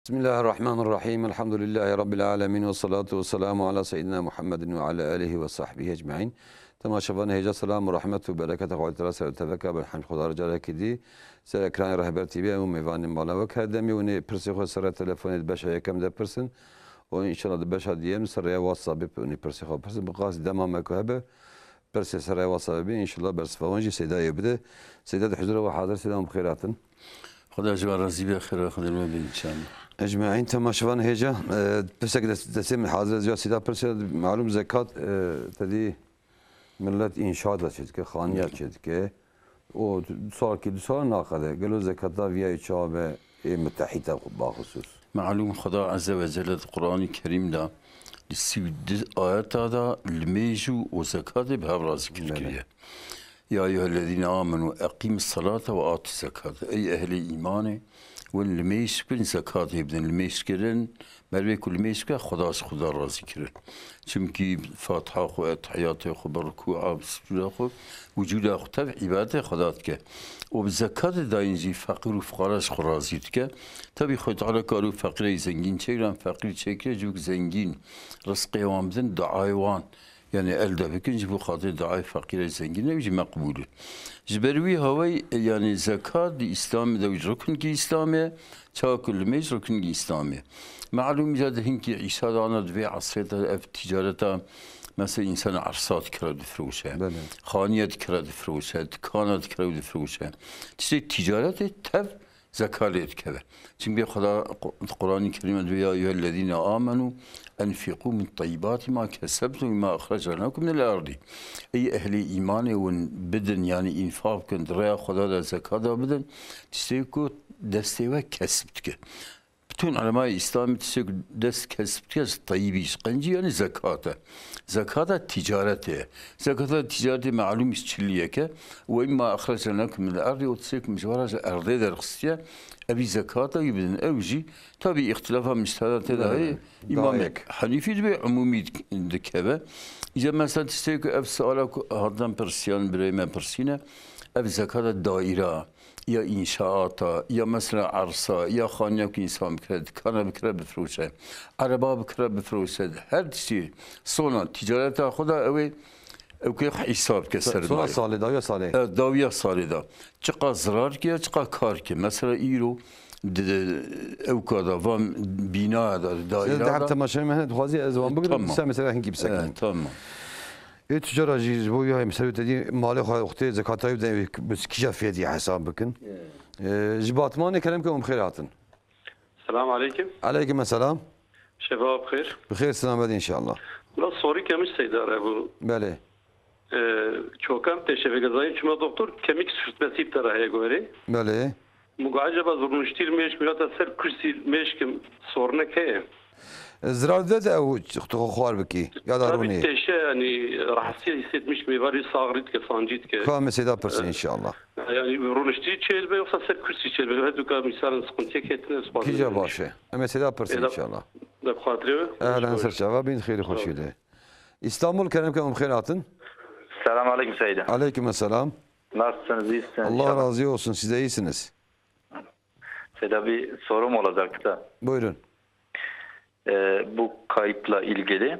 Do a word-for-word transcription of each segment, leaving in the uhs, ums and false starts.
Bismillahirrahmanirrahim. Elhamdülillahi Rabbil alemin. Ve salatu ve selamu ala seyyidina Muhammedin ve ala alihi ve sahbihi ecmain. Temaşevan hêja, selam û rehmet û bereketa Xwedê Teala ser teveka berhemd Xweda re carekî dî. Ser ekranê Rehber T V û mêvanên mala wek her demê hûnê pirsê xwe ser rê telefonê di beşa yekem de pirsin. Û înşallah di beşa diyem ser rêya WhatsAppê hûnê pirsê xwe pirsin. Bi qasî dema me ku hebe pirsê ser rêya WhatsAppê bê, înşallah bersiva wan jî Seydayê bide. Seyda di huzura we hazir, Seyda hûn bi xêr hatin. Xweda ji we razî be, xêra Xwedê me bin inşallah. Ecmaîn, temaşevan hêja, e, pirsek des-, destê min hazir ez ya Seyda pirsê, malûm zekat, e, tedî millet înşaat da çêdike, xaniya çêdike. Û du salkî du sal naqede. Gelo zekata viya çawa be ê mitehîta baxusus? Malûm Xweda Azze ve Celle di Qur'anî Kerîm de di sî û du ayeta de limêj û, û zekatê bi hev re zikir Belê. kiriye. Ya eyyuhellezîne amenu eqîmus salate ve atuz zekate. Ey ehlê îmanê, win limêj bikin, zekatê bidin. Limêjkirin, merivê ku limêj bike, Xweda ji Xweda razî kirin. Çimkî Fatiha xwe, etehiyatê xwe, bi rukûa, bi sicûda xwe, wicûda xwe tev îbadetê Xweda dike. Û bi zekatê dayîn jî feqîr û fuqara ji xwe razî dike. Tevî Xwedê Teala kar û feqîrê zengîn çêkirin, feqîr çêkire, ji wek zengîn rizqê wan bidin, duayê wan. Yani elde bikin, ji bo xatirê duayê feqîrê zengîn ew jî meqbûl e. Ji ber wî hawey, yani zekat di Îslamê de wî ruknkî Îslamê ye, çawa ku limêj ruknkî Îslamê ye. Malûm îca di hinkî îşa de ana di vê esrê de ev ticareta, mesela însan ersa dikire difiroşe, Belê. xaniye dikire difiroşe, dikana dikire difiroşe. Tiştê ticaretê tev Zeka lê dikeve. Çimkî Xweda di Qur'anî Kerîm de, "Ya eyyuhellezîne amenu enfiqû min teyyibâti ma kesebtum ve ma ahrecna lekum minel erdî." Ey ehlê îmanê, win bidin, yanî înfaq bikin, di rêya Xweda de zekata bidin, tiştê ku destê we kesb dike. Bütün ulemayê Îslamî tiştê ku dest kesb dike, ji teyîbî, ji qencî, yanî zekat e. Zekata ticaretê ye. Zekata ticaretê malûm ji çiliyek e. "Ve mimma ahrecna lekum minel erdî", û tiştê ku min ji we re ji erdê derxistiye, evî zekata wî bidin. Ew jî, tabî, îxtilafa mictehada tê de heye. Belê. Îmamê Dayek. Henîfî dibe, umûmî dik-, dikeve. Îca mesela tiştê ku ev suala ku hatidan pirsiyan, birê me pirsîne, ev zekata daîra, ya înşaata, ya mesela ersa, ya xaniya ku însan bikire, dikana bikire bifiroşe, ereba bikire bifiroşe, her tiştî sona ticareta xwe de ew ê, ew kê xwe hîsab ke Sona sermaye. Salê, dawiya salê. E, dawiya salê de. Çiqa zirar ke, çiqa kar ke. Mesela îro di, di, ew ka da, van bînaya da, di Siz daîra de her da. Temaşe me hene dixwazî ez wan E, bigirim, tamam. Sen mesela hinkî bisekînim. E, tamam. Ê tûcara jî ji bo wî hayê miserê te dî malê xwe wextê zekata wî de bi kîja fiyetî hesab bikin. Ee, ji Batmanê kerem ke hûn bi xêr hatin. Selam aleyküm. Aleyküm selam. Şeva bi xêr. Bi xêr selamet inşallah. Biraz sorî kemiş Seyda re bû. Belê. Ee, çokan tê şevê gezayî çima doktor kemik sürtmesi bi te re heye gorê. Belê. Mugo eceba rûniştî li mêşkim ya te ser kursî mêşkim sornek heye? Zirar dide te ew tu xwe xwar bikî ya da Tabî rûnî? Têşe, yanî rahatsî hissetmiş mi? Varî saxrî dike, sancî dike. Ka em ê Seyda pirsin inşallah. Yani rûniştî çêdibe yoksa ser kursî çêdibe? Her du ka mîsalin sıkıntıya ketine ez Kîja baş e? Em ê Seyda pirsin inşallah. Deb xatirê we. Ehlen ser çava bin, xêr û xweşî de. İstanbul kerem ke em xêr hatin. Selam aleyküm Seyda. Aleyküm selam. Nasılsınız, iyisiniz Allah inşallah? Razı olsun, siz de iyisiniz. Seyda, bir sorum olacaktı da. Buyurun. Ee, bu kayıtla ilgili.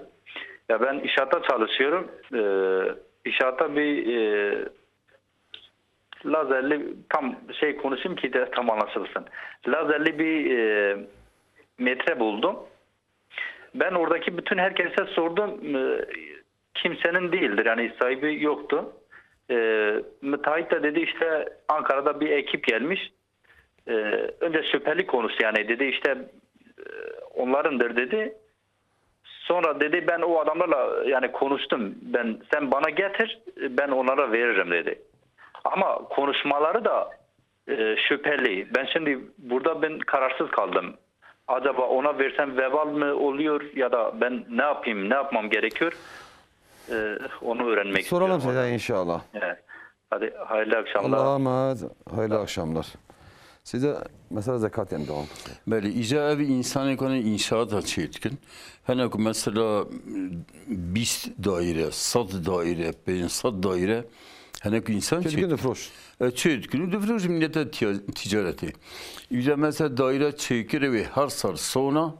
Ya ben inşaatta çalışıyorum. Ee, inşaatta bir, e, lazerli, tam şey konuşayım ki de tam anlaşılsın. Lazerli bir, e, metre buldum. Ben oradaki bütün herkese sordum. Ee, kimsenin değildir, yani sahibi yoktu. Ee, müteahhit de dedi işte Ankara'da bir ekip gelmiş. Ee, önce şüpheli konuştu, yani dedi işte, e, onlarındır dedi. Sonra dedi ben o adamlarla yani konuştum. Ben, sen bana getir, ben onlara veririm dedi. Ama konuşmaları da, e, şüpheli. Ben şimdi burada ben kararsız kaldım. Acaba ona versem vebal mı oluyor ya da ben ne yapayım, ne yapmam gerekiyor? Ee, onu öğrenmek Soralım istiyorum size hocam. İnşallah. Evet. Hadi hayırlı akşamlar. Allah'a emanet. Hayırlı akşamlar. Size mesela zekat yani devam. Belê, îca ev însanê ku hene înşaata çê dikin. Hene ku mesela bîst daîre, sed daîre, pênc sed daîre Hinek insan çê dikin, çê dikin. Difroş. E, çê dikin û difroş millete tiya-, ticaretê. Îca mesela daire çêkir wê her sal sona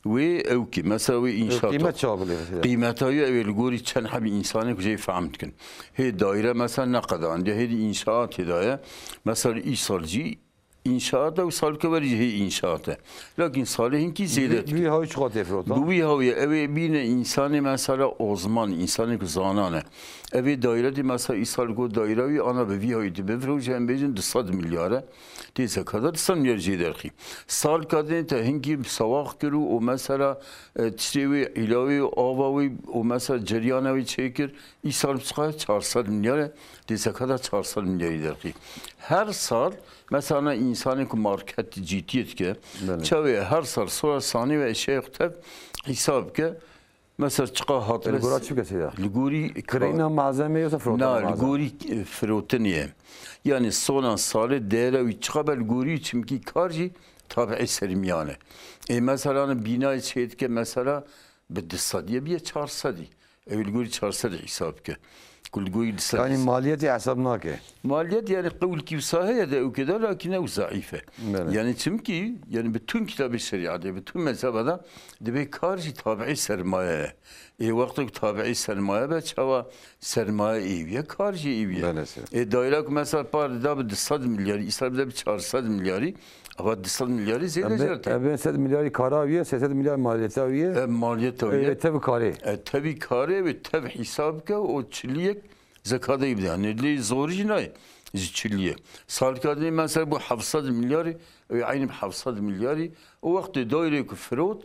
wê ew ki, mesela wê inşaat. Qîmet çawa bilê mesela? Qîmeta wê ew ê li gorî çend hebî insanê ku jê fehm dikin. Hê daire mesela ne qedandiye, hê di inşaatê de ye. Mesela îsal jî înşaata û salke werî jî hê înşaat e. Lakin salê hinkî zêde dike. Bi wî hawî çiqa tê firotan? Bi wî hawî ew ê bîne însanê mesela ozman, însanê ku zanan e. Ev ê daire dî mesela îsal go daire wî ana bi vî hawî dî bifirojî em bêjin du sed milyar e. Tê zekata du sed milyar jê derxî. Salka din te hinkî bi sawaq kir û o mesela, e, tiştê wê îla wê ava wê o mesela ceriyana wê çêkir. Îsal bi çiqa çar sed milyar e. Tê zekata çar sed milyarî derxî. Her sal Mesela, însanê ku market cîtiyê dike, belê, çawê her sal sora sanî ve eşyayê xwe tev hîsab bike. Mesela, çiqa hatine. Li gora çi bike seyda? Li gorî kireyna malzemê yoksa firotana malzemê? Na, li gorî, e, firotinê ye. Yani, sona salê değera wî çiqa be li gorî, çimkî kar jî tabiî sermiyan e. Ê, mesela, bînayê çê dike, mesela, bi du sedî ye, biye çar sedî. Ew li gorî çar sed hesab bike. Ku li gorî du sed. Yani maliyetê hesab nake. Maliyet yani qewlkî wisa heye de ew kê de, lakin ew zeîf e. Belê. Yani çimkî yani bütün kitabê şerîetê, bütün mezheba de dibê kar jî tabiî sermaye ye. Ê wextek tabiî sermaye be, çawa sermaye êviye, kar jî êviye. Belê, sê. Ê daîra ku mesela par da bi du sed milyarî, îsal bide bi çar sed milyarî, ava du sed milyarî zêde jerte. Ev sed milyarî kara wî ye, sê sed milyar maliyeta wî ye. E, maliyeta wî ye. E, tev karê. E, tevî karê ve tev hesab ke, o çiliyek zekatê bide. Yani lê zor jî nayê ji çiliyê. Salka dinê mesela bu heft sed milyarî, e, aynî bi heft sed milyarî. O wextê daîrê ku firot,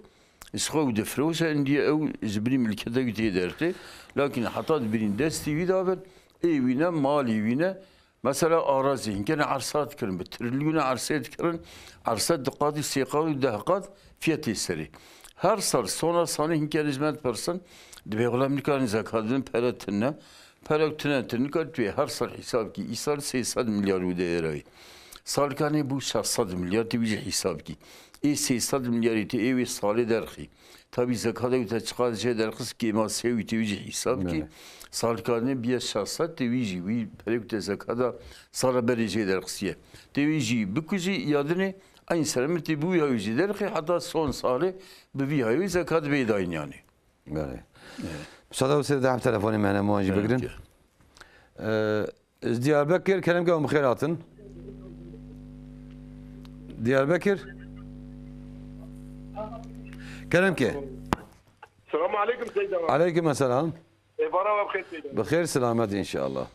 ji xwe û difroşe, indiye ew ji binî milketa wî tê dertê. Lakin heta dibirîn destî wî dabin, ê wî ne, malî wî ne. Mesela arazî, hinkene ersa dikirin, bi trilyona ersê dikirin, erse du qat û sê qat û deh qat fiyetê serê. Her sal sona sanî hinkene ji me dipirsin, dibê wela min nikarin zekat bidin, pere tune. Pere tune tune, nika tu yê her sal hesab kî, îsal sê sed milyar û değera wî. Salkanê bû şeş sed milyar, tê wî jî hesab kî. Ê sê sed milyarî tê ê wê salê derxî. Tabî zekatê wî te çiqas jê derxist, kêma sê wî tê wî jî hesab kî. Belê. Salkanê biye şeş sed, tê wî jî, wî perê ku te zekata sala berê jê derxistiye. Tê wî jî bikujî ya dinê, eyn serê min tê bi wî hawî jî derxî, heta son salê bi vî hawî zekat bê dayîn yanî. Belê. Evet. Müsaade olsa da hem telefonê me hene, wan jî bigirin. Evet. Ee, ji Diyarbekir, kerem ke hûn bi xêr hatin. Diyarbekir. Kerem ke. Selamun aleyküm Seyda. Aleyküm selam. Êvara we bi xêr Seyda. Bi xêr selamet inşallah.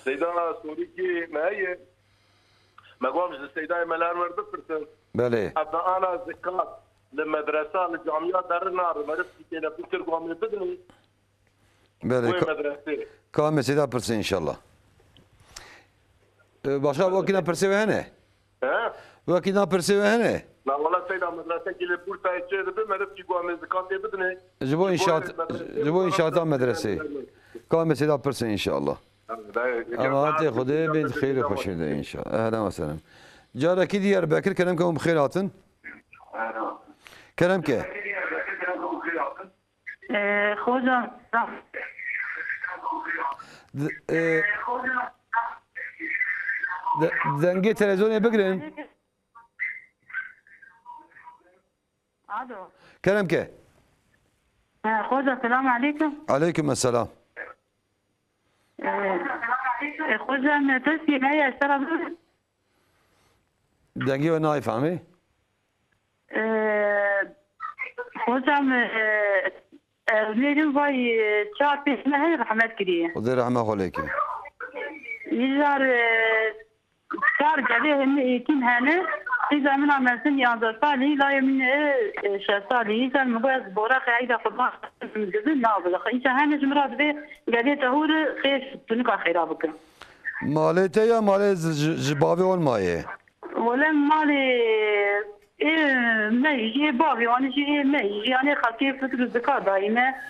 Seyda, sorîkî me heye. Me got ji Seydayê me li her wer bipirsin. Belê. Ev ana zikat li medresa, li camiya derin nare. Meriv kî telefon kir, got em ê bidinê. Belê, wê ka-, medresê. Ka em ê Seyda pirsin inşallah. E, başka wekî na pirsê we hene? He? Wekî na pirsê we hene? Na wala Seyda, medresekî li Bursayê çê dibe, meriv kî got em ê zikatê bidinê. Ji bo înşaat, ji bo înşaata medresê. Ka em ê Seyda pirsin inşallah. Emanetê Xwedê bên xêr û xweşiyê de inşallah. Ehlen ve sehlen. Carekî Diyarbekir, kerem ke hûn bi xêr hatin. Kerem ke. Ee, hocam. D-, e, de-, dengê televizyonê bigirin. Alo. Kerem ke. Ee, hocam, selamun aleyküm. Aleyküm selam. Ee, e, hocam, e, destê me ye, sera Dengê we nayê fehmê? Ee, hocam, e, e, nêrîn vay, e, çar pêş me heye, rehmet kiriye. Xwedê rehme xwe lê ke. Îcar, e, çar gelê hemî êtîm hene. Qîza min a mezin yanzdeh salî, layê min, e, e, şeş salî. Îcar min got ez boraxê eyda qurban dibim, nabile. Îcar hene ji min re dibê gelê te hûr, xêr, tu nika xêra bikin. Malê te ya malê ji, ji, ji bavê wan maye? Wele malê ê me jî, ê bavê wan jî, ê me jî, yanê xelkê fikr û zika dayî me.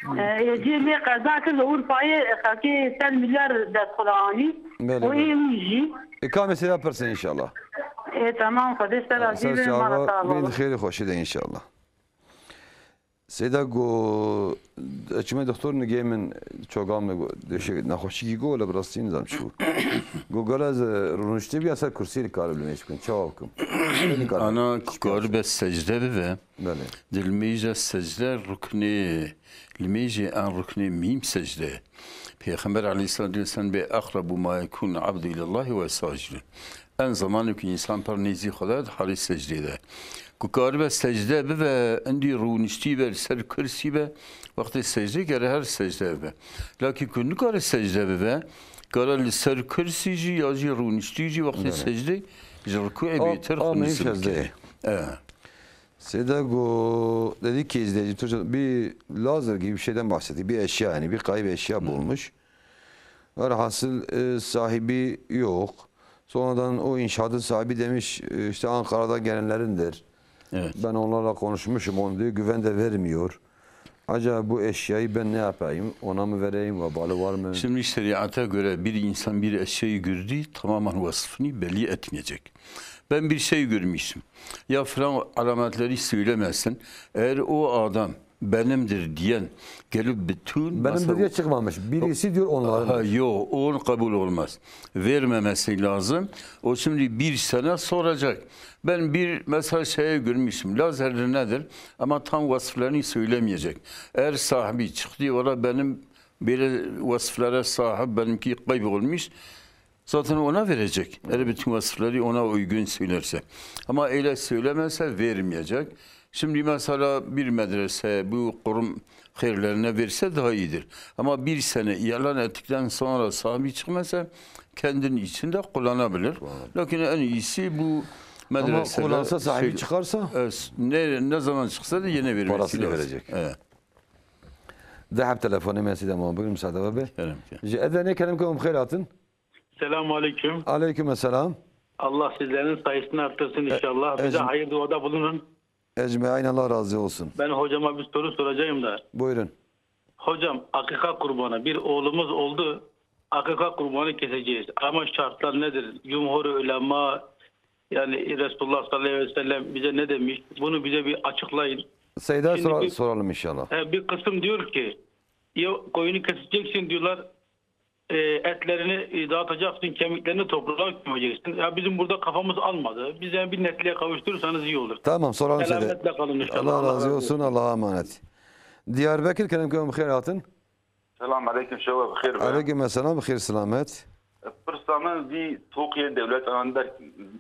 Hmm. E, ê cê lê qeza kir li Urfayê, xelkê sed milyar dest xwe de anî. Belê, û ê belê. Wî jî. E, ka em ê Seyda pirsin inşallah. Ê, temam, Xwedê ser razî be, mala sağ bin olun. Xêrê xweşî de inşallah. Seyda go, e, çime doktor nigê min çoga me go, deşe nexweşîkî go, le bi rastî nizam çi bû. Go, gala ez, e, rûniştî bîya ser kursî li karib limêj bikin. Çawa bikim? Ana ku karibe secde bibe. Belê. Di limêja secde ruknê, limêjê an ruknê mîm secde. Pêxember aleyhissalatu vesselam bê, "Eqrebu ma yekun abdu ilallahi ve sajidun." En zamanê ku însan pir nêzî Xwedê di halê secdê de. Ku karibe secde bibe, indî rûniştî be, li ser kursî be, wextê secdê gere her secde bibe. Lakî ku nikare secde bibe, kare li ser kursî jî ya jî rûniştî jî wextê Evet. secdê ji rukûê O, bêtir o xwe nûsû secdeyê. bike. E. Seyda go, dedi ki izleyici, Türkçe bir lazer gibi bir şeyden bahsetti. Bir eşya yani, bir kayıp eşya bulmuş. Velhasıl, e, sahibi yok. Sonradan o inşaatın sahibi demiş, e, işte Ankara'da gelenlerindir. Evet. Ben onlarla konuşmuşum, onu diyor, güven de vermiyor. Acaba bu eşyayı ben ne yapayım? Ona mı vereyim? Vebalı var mı? Şimdi şeriata göre bir insan bir eşyayı gördü, tamamen vasfını belli etmeyecek. Ben bir şey görmüştüm. Ya filan alametleri söylemesin. Eğer o adam benimdir diyen gelip bütün Benim masa- diye çıkmamış. Birisi diyor onların. Ha, yok, o kabul olmaz. Vermemesi lazım. O şimdi bir sene soracak. Ben bir mesela şeye görmüşüm. Lazerdir nedir? Ama tam vasıflarını söylemeyecek. Eğer sahibi çıktı, valla benim böyle vasıflara sahip, benimki kaybolmuş. Zaten ona verecek. Eğer bütün vasıfları ona uygun söylerse. Ama öyle söylemezse vermeyecek. Şimdi mesela bir medrese bu kurum hayırlarına verse daha iyidir. Ama bir sene ilan ettikten sonra sahibi çıkmasa kendinin içinde kullanabilir. Kullanabilir. Lakin en iyisi bu Ama medreseler kullansa sahibi şey- çıkarsa? E, ne, ne zaman çıksa da yine vermesi Parasını lazım. verecek. Evet. Deheb telefonê me sî dema bigrim, müsaade be. Kerem ki. Ji Edenê kerem ke em xêr hatin. Selamun aleyküm. Aleyküm selam. Allah sizlerin sayısını arttırsın E, inşallah. Bize ecm- hayır duada bulunun. Ecmaîn, Allah razı olsun. Ben hocama bir soru soracağım da. Buyurun. Hocam, akika kurbanı bir oğlumuz oldu. Akika kurbanı keseceğiz. Ama şartlar nedir? Cumhur ulema, yani Resulullah sallallahu aleyhi ve sellem bize ne demiş? Bunu bize bir açıklayın. Seyda Şimdi sora-, bir, soralım inşallah. He, bir kısım diyor ki, "Ya koyunu keseceksin," diyorlar, "e, etlerini, e, dağıtacaksın, kemiklerini toprağa gömeceksin." Ya bizim burada kafamız almadı. Bize bir netliğe kavuşturursanız iyi olur. Tamam, soralım Seyda. Selametle kalın inşallah. Allah Allah razı razı olsun, olsun. Allah'a emanet. Diyarbakır, kerem ke em xêr hatin. Selam aleyküm, şewe bi xêr be. Aleyküm selam, bi xêr selamet. Pirsa min vî toqiyê dewlet an der-,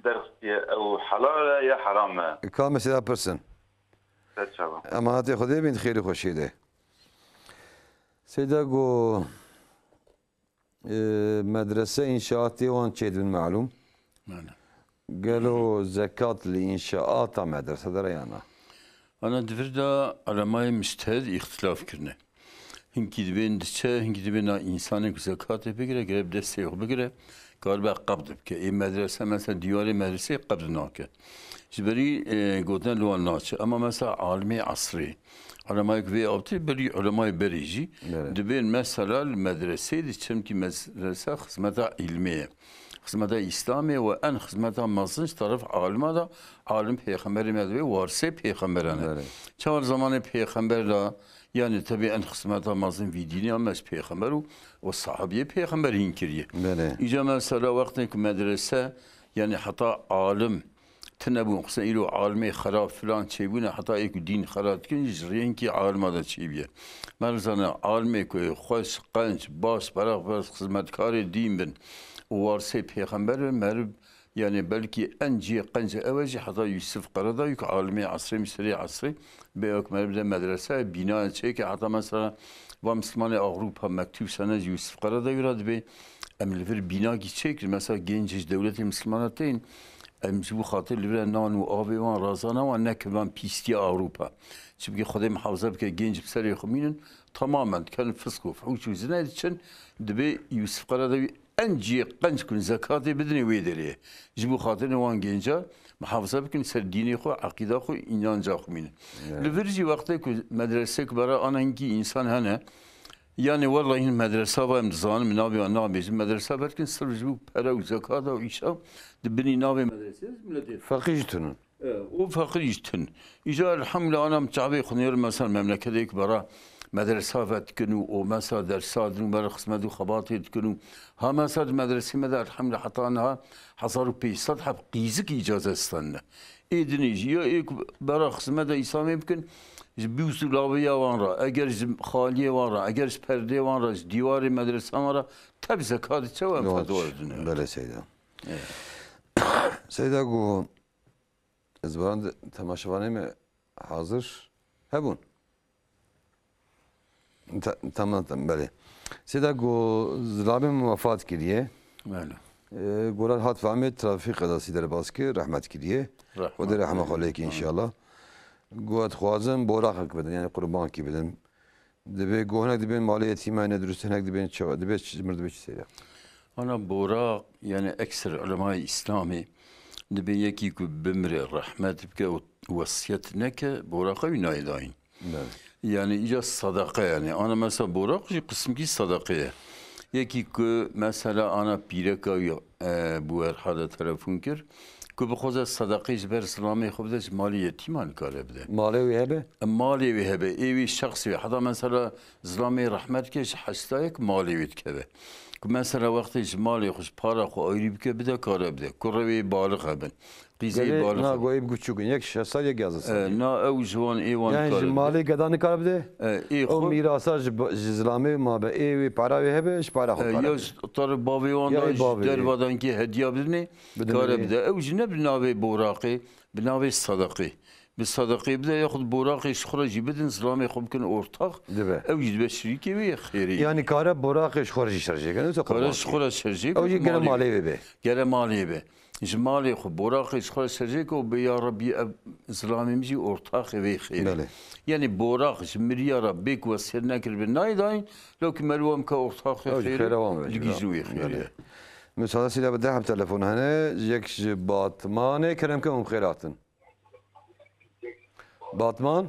derxistiye, ew helal e ya heram e? Ka mesela pirsin. Ser çava. Emanetê Xwedê bin xêr û xweşiyê de. Seyda go, e, medrese înşaatê wan çêdibin malum. Mane. Gelo zekat li înşaata medrese de re ya na? Ana di vir de ulemayê mujtehed îxtilaf kirine. Hinkî dibên diçe, hinkî dibên na însanê ku zekatê bigire, gere bi destê xwe bigire, karibe qebd bike. Ê medrese, mesela dîwarê medreseyê qebd nake. Ji berî, e, gotin li wan naçe. Ema mesela alimê esrê, ulemayê ku vê awtê berî ulemayê berê jî Evet. dibên mesela li medreseyê diçe, çimkî medrese xizmeta îlmê ye. Xizmeta Îslamê û en xizmeta mezin ji teref alima de, alim pêxemberê me divê, warisê pêxemberan e. Belê. Çawa zamanê pêxember de, yani tabi en xizmeta mezin vî dînê ya me ji pêxember û, û sahabiyê pêxember hîn kiriye. Belê. Îca mesela wextê ku medrese, yani heta alim tune bûn, qise îro alimê xerab filan çêbûne, heta ê ku dîn xerab dikin, ji rênkî alima de çêbûye. Meriv zane, alimê ku xweş, qenc, baş, beraq, beraq xizmetkarê dîn bin û warisê pêxember bin, meriv, yani belkî en cihê qenc ew e jî heta Yusuf Karadawî ku alimê esrê, miserê esrê, bê wek meriv de medrese, bînayê çêke, heta mesela va Mislimanê Ewropa mektûb sene ji Yusuf Karadawî re dibê, em li vir bînakî çêkir, mesela gencê ji dewletê Mislimana tên, em ji bo xatir li vir nan û avê wan, razana wan nekin van pîstiya Ewropa. Çimkî Xwedê mihafaza bike, genc bi serê xwe mînin, tamamen dikerin fisk û fuhûş û zine diçin, dibê Yusuf Karadawî en cihê qenc ku zekatê bidinê wê derê ye. Ji bo xatirê wan genca mihafaza bikin, ser dînê xwe, eqîda xwe, înanca xwe mînin. Evet. Li vir jî wextê ku medresek bera ana hinkî însan hene, yani wellahî hin medresa va em dizanin, min navê wan nabêjim, medresa berkin sirf ji bo pere û zekata û îşa di binî navê medresê miletê. Feqî jî tunun. E, û feqîr jî tune. Îja elhamdulillah, ana çavê xwe nêr, mesela memleketê ku bera medresa vedikin û o mesela dersa din û bera xizmet û xebatê dikin û ha mesela di medresê me de elhamdulillah heta niha hezar û pênc sed heb qîzik îcazet stende. Ê dinê jî ya ê ku bera xizmeta Îslamê bikin, ji bûs û laviya wan re, eger ji xaliyê wan re, eger ji perdê wan re, ji dîwarê medresa wan re, teb zekat diçe û em Doğru. fetwa didin. Belê Seyda. Evet. Seyda ku ez baran de temaşevanê me hazir hebûn. Ta-, tamam, tamam, belê. Seyda ku zilamê min wefat kiriye. Belê. E, goral hat famê trafîk qezasî derbas kir, rehmet kiriye. Rehmet. Xwedê rehma xwe lê ke inşallah. Got, dixwazim boraqek bidin, yani qurbankî bidin. Dibê ku hinek dibên malê yetîma ne dirust, hinek dibên çawa, dibê çi, mir dibê çi seyre? Ana boraq, yani ekser ulemayê Îslamê dibê yekî ku bimire, rehmet bike û wesiyet neke, boraqa wî nayê dayîn. Evet. Yani îca sadaka yani. Ana mesela boraq jî qismkî sadaka ye. Yekî ku mesela ana pîreka wî, e, bû herhalde telefon kir, ku bixwaze sadaqê ji ber zilamê xwe bide, ji malê yetîman kare bide. Malê wî hebe? E, malê wî hebe, ê wî şexsê wî. Heta mesela zilamê rehmet ke ji heştayek malê wî dikeve. Ku mesela wextê ji malê xwe, ji para xwe ayrî bike, bide, kare bide. Kurê wî balix hebin. Qîzê Gelê balix na hebin. Goyî bi küçük in. Yek şeş sal, yek yazı sal. E, na ew ji wan ê wan Yani kare ji bide. Malê geda nikare bide? E, ê O xwe. Mirasa ji ba-, ji zilamê ma be, ê wî para wê hebe, ji para xwe E, kare ya bide. Ji tarê bavê wan Ya da ê ji bavê. Dervadan ki hediya bidinê, Bidinê kare wê. Bide. Ew jî ne bi navê boraqê, bi navê sadaqê. Bi sadaqê bide, yaxud boraqê ji xwe re jî bidin, zilamê xwe bikin ortax. Dibe. Ew jî dibe şirîkê wê yê xêrê. Yani kare boraqê ji xwe re jî şerjê kene, wisa Kare qurban ji xwe re şerjê Ew jî kene, gere malê malê wê be. Gere malê be. Ji malê xwe boraqê ji xwe re şerjê ke û bê ya Rebbî ev zilamê min jî ortaxê vê xêrê. Belê. Yani boraq ji miriya re bê ku wesiyet nekiribe nayê dayîn, lewkî meriv wan bike ortaxê Ew jî xêrê, xêra wan be, digihîjin wê xêrê. Belê. Müsaade sîle bi deh heb telefon hene, yek ji Batmanê, kerem ke hûn xêr hatin. Batman?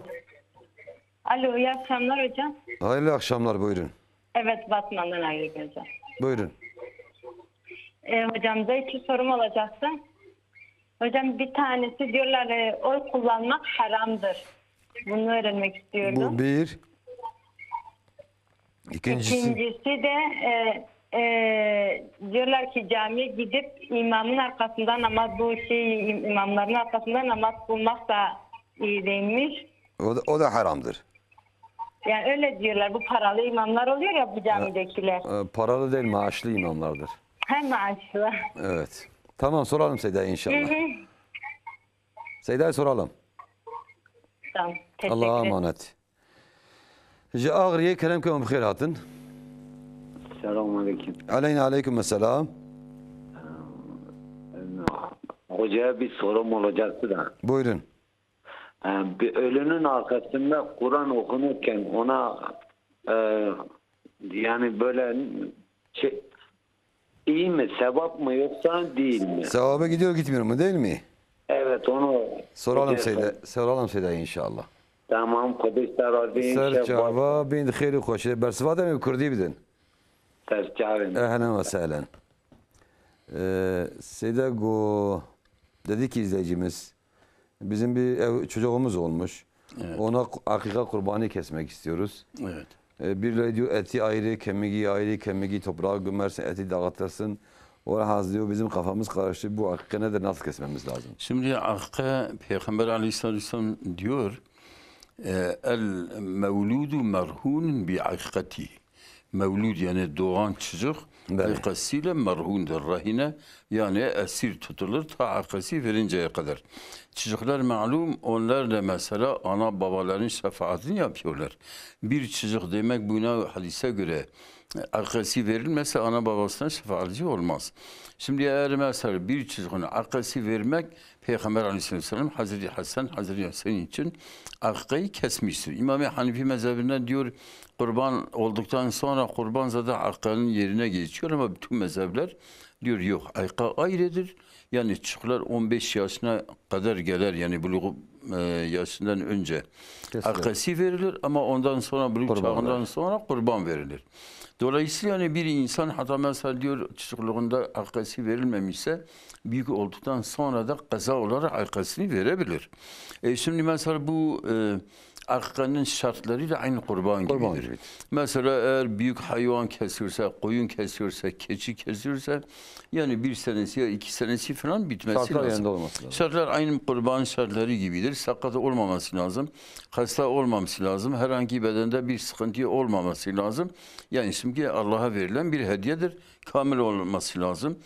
Alo, iyi akşamlar hocam. Hayırlı akşamlar, buyurun. Evet, Batman'dan arıyorum hocam. Buyurun. Ee, hocamıza iki sorum olacaktı. Hocam, bir tanesi diyorlar, e, oy kullanmak haramdır. Bunu öğrenmek istiyordum. Bu bir. İkincisi? İkincisi de, e, e, diyorlar ki camiye gidip imamın arkasında namaz, bu şey, im-, imamların arkasında namaz kılmak da iyi değilmiş. O da, o da haramdır. Yani öyle diyorlar. Bu paralı imamlar oluyor ya bu camidekiler. E, paralı değil, maaşlı imamlardır. Hem maaşlı. Evet. Tamam, soralım Seyda'ya inşallah. Hı hı. Seyda'ya soralım. Tamam. Teşekkür Allah'a ederim. Emanet. Ji Agiriyê kerem ke hûn bi xêr hatin. Selamun aleyküm. Aleyna aleyküm selam. Hocaya bir sorum olacaktı da. Buyurun. Ee, bir ölünün arkasında Kur'an okunurken ona, e, yani böyle şey, iyi mi, sevap mı yoksa değil mi? Sevaba gidiyor gitmiyor mu, değil mi? Evet, onu Soralım Hocaya Seyda, sor- soralım Seyda inşallah. Tamam, Xwedê te razî, Ser inşallah. Çava bin xêr û xweşê. Bersiva de mi Kurdî bidin. Ser çavên. Ehlen ve sehlen. Ee, Seyda go, dedi ki izleyicimiz, bizim bir ev, çocuğumuz olmuş. Evet. Ona ku-, akika kurbanı kesmek istiyoruz. Evet. Ee, birileri diyor eti ayrı, kemiği ayrı, kemiği toprağa gömersin, eti dağıtırsın. O rahatsız diyor, bizim kafamız karıştı. Bu akika nedir, nasıl kesmemiz lazım? Şimdi akika, Peygamber aleyhissalatu vesselam diyor, e, "El mevludu merhunun bi akikati." Mevlud yani doğan çocuk, Belê. Akikasıyla merhundur, rehine, yani esir tutulur ta akikası verinceye kadar. Çocuklar malum, onlar da mesela ana babaların şefaatini yapıyorlar. Bir çocuk demek buna hadise göre akikası verilmezse ana babasına şefaatçi olmaz. Şimdi eğer mesela bir çocuğun akikası vermek Peygamber aleyhisselam Hazreti Hasan, Hazreti Hüseyin için akikayı kesmiştir. İmam-ı Hanifi mezhebinden diyor, kurban olduktan sonra kurban zaten akikanın yerine geçiyor ama bütün mezhepler diyor yok, akika ayrıdır. Yani çocuklar on beş yaşına kadar gelir, yani buluğu e, yaşından önce akesi verilir ama ondan sonra, buluğ çağından sonra kurban verilir. Dolayısıyla yani bir insan hatta mesela diyor çocukluğunda akesi verilmemişse büyük olduktan sonra da kaza olarak akesini verebilir. E, şimdi mesela bu, e, akkanın şartları da aynı kurban gibidir. Mesela eğer büyük hayvan kesiyorsa, koyun kesiyorsa, keçi kesiyorsa yani bir senesi ya iki senesi falan bitmesi lazım. Şartlar yerinde olması lazım. Şartlar aynı kurban şartları gibidir. Sakat olmaması lazım. Hasta olmaması lazım. Herhangi bedende bir sıkıntı olmaması lazım. Yani şimdi Allah'a verilen bir hediyedir. Kamil olması lazım.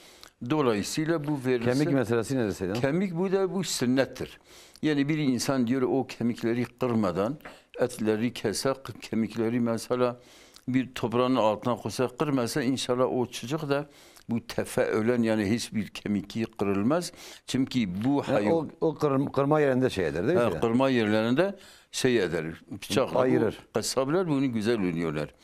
Dolayısıyla bu verirse... Kemik meselesi nedir Seyda? Kemik bu da bu sünnettir. Yani bir insan diyor o kemikleri kırmadan etleri kese, kemikleri mesela bir toprağın altına koysa, kırmasa inşallah o çocuk da bu tefeülen yani hiçbir kemiki kırılmaz. Çünkü bu hayvan... O, o kırm- kırma yerinde şey eder değil mi? Ha, kırma yerlerinde şey eder, bıçakla ayırır. Kasaplar bunu güzel oynuyorlar.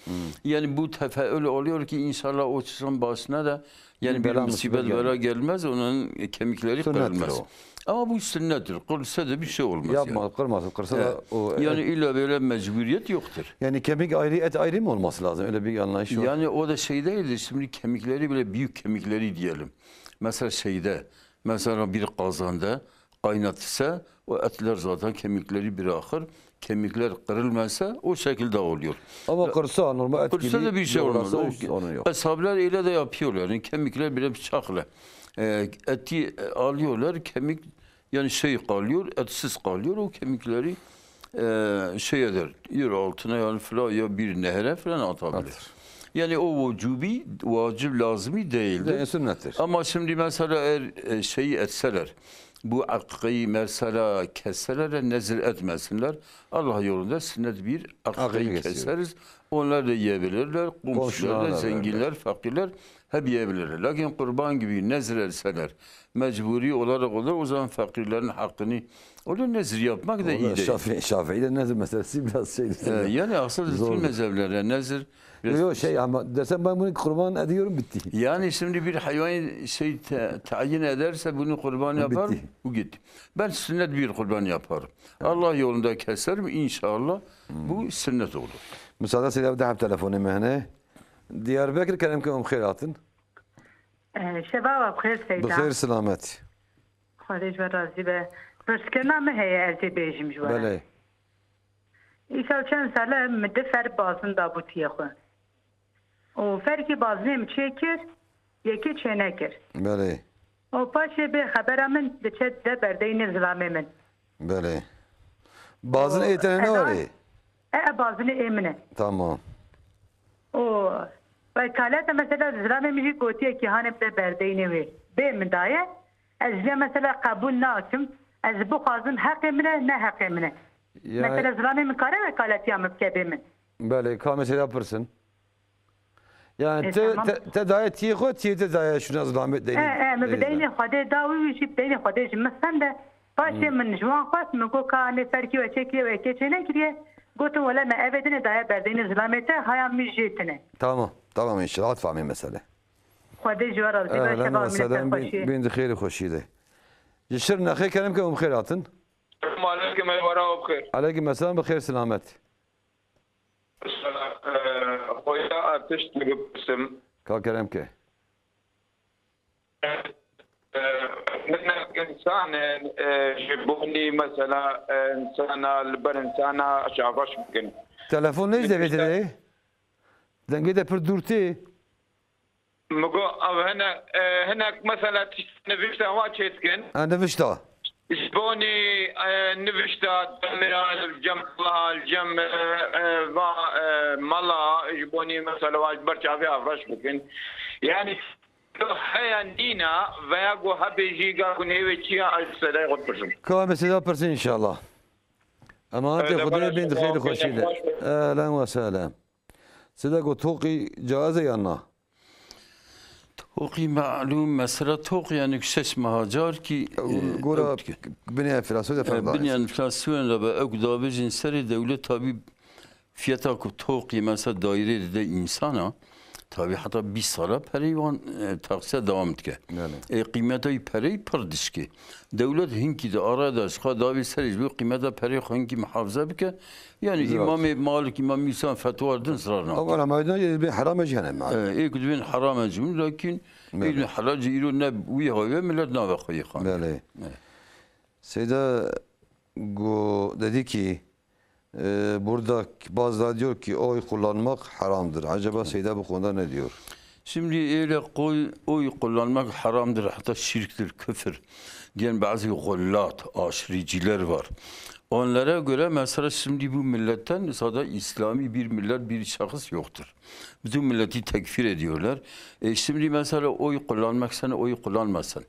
Yani bu tefeül oluyor ki inşallah o çocuğun başına da yani bir musibet bela gelmez, onun kemikleri kırılmaz. Ama bu sünnettir. Kırılsa da bir şey olmaz. Yapma, yani kırmasın. Kırsa da o... Yani illa böyle mecburiyet yoktur. Yani kemik ayrı, et ayrı mı olması lazım? Öyle bir anlayış var. Yani o da şey değildir. Şimdi kemikleri bile büyük kemikleri diyelim. Mesela şeyde, mesela bir kazanda kaynatırsa o etler zaten kemikleri bırakır. Kemikler kırılmasa o şekilde oluyor. Ama kırsa normal et gibi da bir şey olmaz. Doğrasa hiç sorun yok. Kasaplar öyle de yapıyorlar. Yani kemikler bile bıçakla, e, eti, e, alıyorlar. Kemik yani şey kalıyor, etsiz kalıyor. O kemikleri, e, şey eder, yer altına yani filan ya bir nehre filan atabilir. Yani o vucubi, vacip, lazimi değildir. Sünnettir. Ama şimdi mesela eğer, e, şeyi etseler, bu akikayı mesela kesseler de nezir etmesinler. Allah yolunda sünnet bir akikayı keseriz. Onlar da yiyebilirler. Komşular da, zenginler, fakirler hep yiyebilirler. Lakin kurban gibi nezir etseler, mecburi olarak olur, o zaman fakirlerin hakkını, öyle nezir yapmak da iyi değil. Şafii, Şafii'de nezir meselesi biraz şey. Ee, yani aslında bütün mezheplerde nezir... Yok, yok, şey ama dersen ben bunu kurban ediyorum, bitti. Yani şimdi bir hayvan şey te- tayin ederse bunu kurban yapar, bu gitti. Ben sünnet bir kurban yaparım. Allah yolunda keserim inşallah. Bu sünnet olur. Müsaade Seyda, bir daha telefonu mehne. Diyarbakır, kerem ke um xêr hatin. Eh, şeva we bi xêr Seyda. Bi xêr selamet. Xwedê ji we razî be. Pirskirina min heye, ez ê bêjim ji we. Belê. Îsal çend sale min du fer bazin dabû tiyê xwe. Û ferkî bazinê min çêkir, yekê çênekir. Belê. Û paşê bê xebera min diçe dide berdeynê zilamê min. Belê. Bazin ê te ne warê? E, e, bazinê ê min e. Tamam. Û wekalete mesela zilamê min jî gotiye ki hanê bide berdeynê wê. Bê min daye. Ez jê mesela qebûl nakim. Ez bixwazim heqê min e, ne heqê min e. Mesela zilamê min kare wekaletiya min bike bê min. Belê, ka mesela pirsin. Yani te, te, te daye tiyê xwe, tiyê te daye şuna zilamê deynê. E, e, min bi deynê Xwedê da wî, wî jî bi deynê Xwedê ji min xend e. Paşê min ji wan xwest, min got ka nê ferkî we çê kiriye, we yekê çê nekiriye. Gotin wele me ev ê dinê daye berdeynê zilamê te, haya min jê tine. Tamam, tamam inşallah, hat famê mesele. Xwedê ji we razî be, şeva min ser xweşiyê. Bin di xêr û xweşiyê de. Ji Şirnexê kerem ke um xêr hatin. Selam aleyküm, ey wera û bixêr. Aleyküm selam, bi xêr selamet. Mesela, e, Xoya Artiş dibipirsim. Ka kerem ke. E, hinek insan, e, ji bonî mesela, e, insana, li ber insana çabaş bikin. Telefon ne devê te de? Dengê de pir dûr tê. Min got, ev hinek, e, hinek mesela tişt nivîşta wa çê dikin. Ha, nivîşta. Ji bonî, e, nivîşta demira, cem Allah, cem, e, e, va, e, mala, ji bonî mesela wa ji ber çavê avraş bikin. Yani, heye nîna veya ku hebê jî ga ku nêvê çiya, ez sedayê xwe dipirsim. Ka em ê seda pirsin inşallah. Emanetê Xwedê bin di xêr û xweşî de. Ehlen ve sehlen. Sida ku toqî caiz e yan na? Toqî malûm, mesela toqî yani şeş meha car ki, e, gora ew dike. Binê enflasyonê de, e, ferda binê enflasyonê de be, ew ku dabêjin serê dewlet tabî fiyata ku toqî mesela dairê dide insana, Tabi heta bîst sala perê wan, e, taksiya dewam dike. Belê. E, qîmeta wî pereyî pir dişkê. Dewlet hinkî di araya de ji xwe dawî serê ji bo qîmeta perê xwe hinkî muhafaza bike. Yani Zira. Îmamê Malik, Îmam Yusuf fetwa din zirar nake. Ama Ramazan yê bi herame jî hene mal. E, ê ku dibên herame jî, lakin Belê. Ê din helal jî îro ne wî hawê millet nave xwe yê xan. Belê. Evet. Seyda go dedi ki, e, burada bazıları diyor ki oy kullanmak haramdır. Acaba Seyda bu konuda ne diyor? Şimdi öyle koy, oy kullanmak haramdır, hatta şirktir, küfür diyen bazı gullat, aşırıcılar var. Onlara göre mesela şimdi bu milletten zaten İslami bir millet, bir şahıs yoktur. Bütün milleti tekfir ediyorlar. E, şimdi mesela oy kullanmak sen, oy kullanmasan,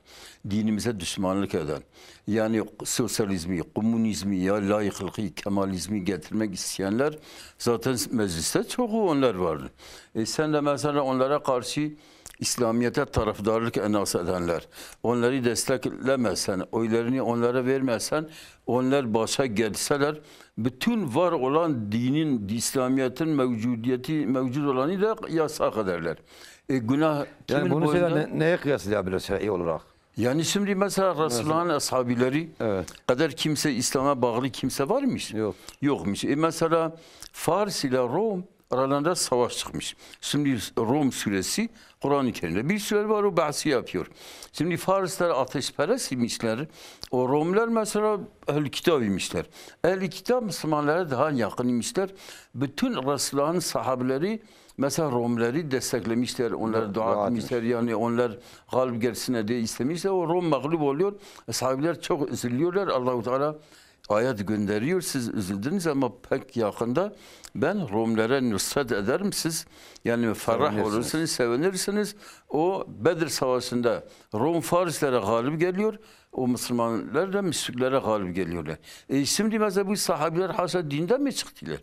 dinimize düşmanlık eden, yani sosyalizmi, komünizmi ya layıklığı, kemalizmi getirmek isteyenler zaten mecliste çoğu onlar vardı. E, sen de mesela onlara karşı İslamiyet'e tarafdarlık enas edenler, onları desteklemesen, oylarını onlara vermesen, onlar başa gelseler, bütün var olan dinin, İslamiyet'in mevcudiyeti, mevcud olanı da yasak ederler. E, günah Yani kimin bunu boynunda? Seyda ne, neye kıyaslayabilir şer'i olarak? Yani şimdi mesela Resulullah'ın ashabileri Evet. kadar kimse İslam'a bağlı kimse var mı? Yok. Yokmuş. E, mesela Fars ile Rom aralarında savaş çıkmış. Şimdi Rom suresi Kur'an-ı Kerim'de bir süre var o bahsi yapıyor. Şimdi Farslar ateşperest imişler. O Romlar mesela ehl-i kitap imişler. Ehl-i kitap Müslümanlara daha yakın imişler. Bütün Resulullah'ın sahabeleri mesela Romları desteklemişler, onlara Do- dua dua etmişler. Yani onlar galip gelsin diye istemişler. O Rom mağlup oluyor. Sahabeler çok üzülüyorlar. Allahu Teala ayet gönderiyor. Siz üzüldünüz ama pek yakında ben Romlara nusret ederim. Siz yani ferah Sevinirsiniz. Olursunuz, sevinirsiniz. O Bedir Savaşı'nda Rom Farislere galip geliyor. O Müslümanlar da müşriklere galip geliyorlar. E şimdi mesela bu sahabiler haşa dinden mi çıktılar?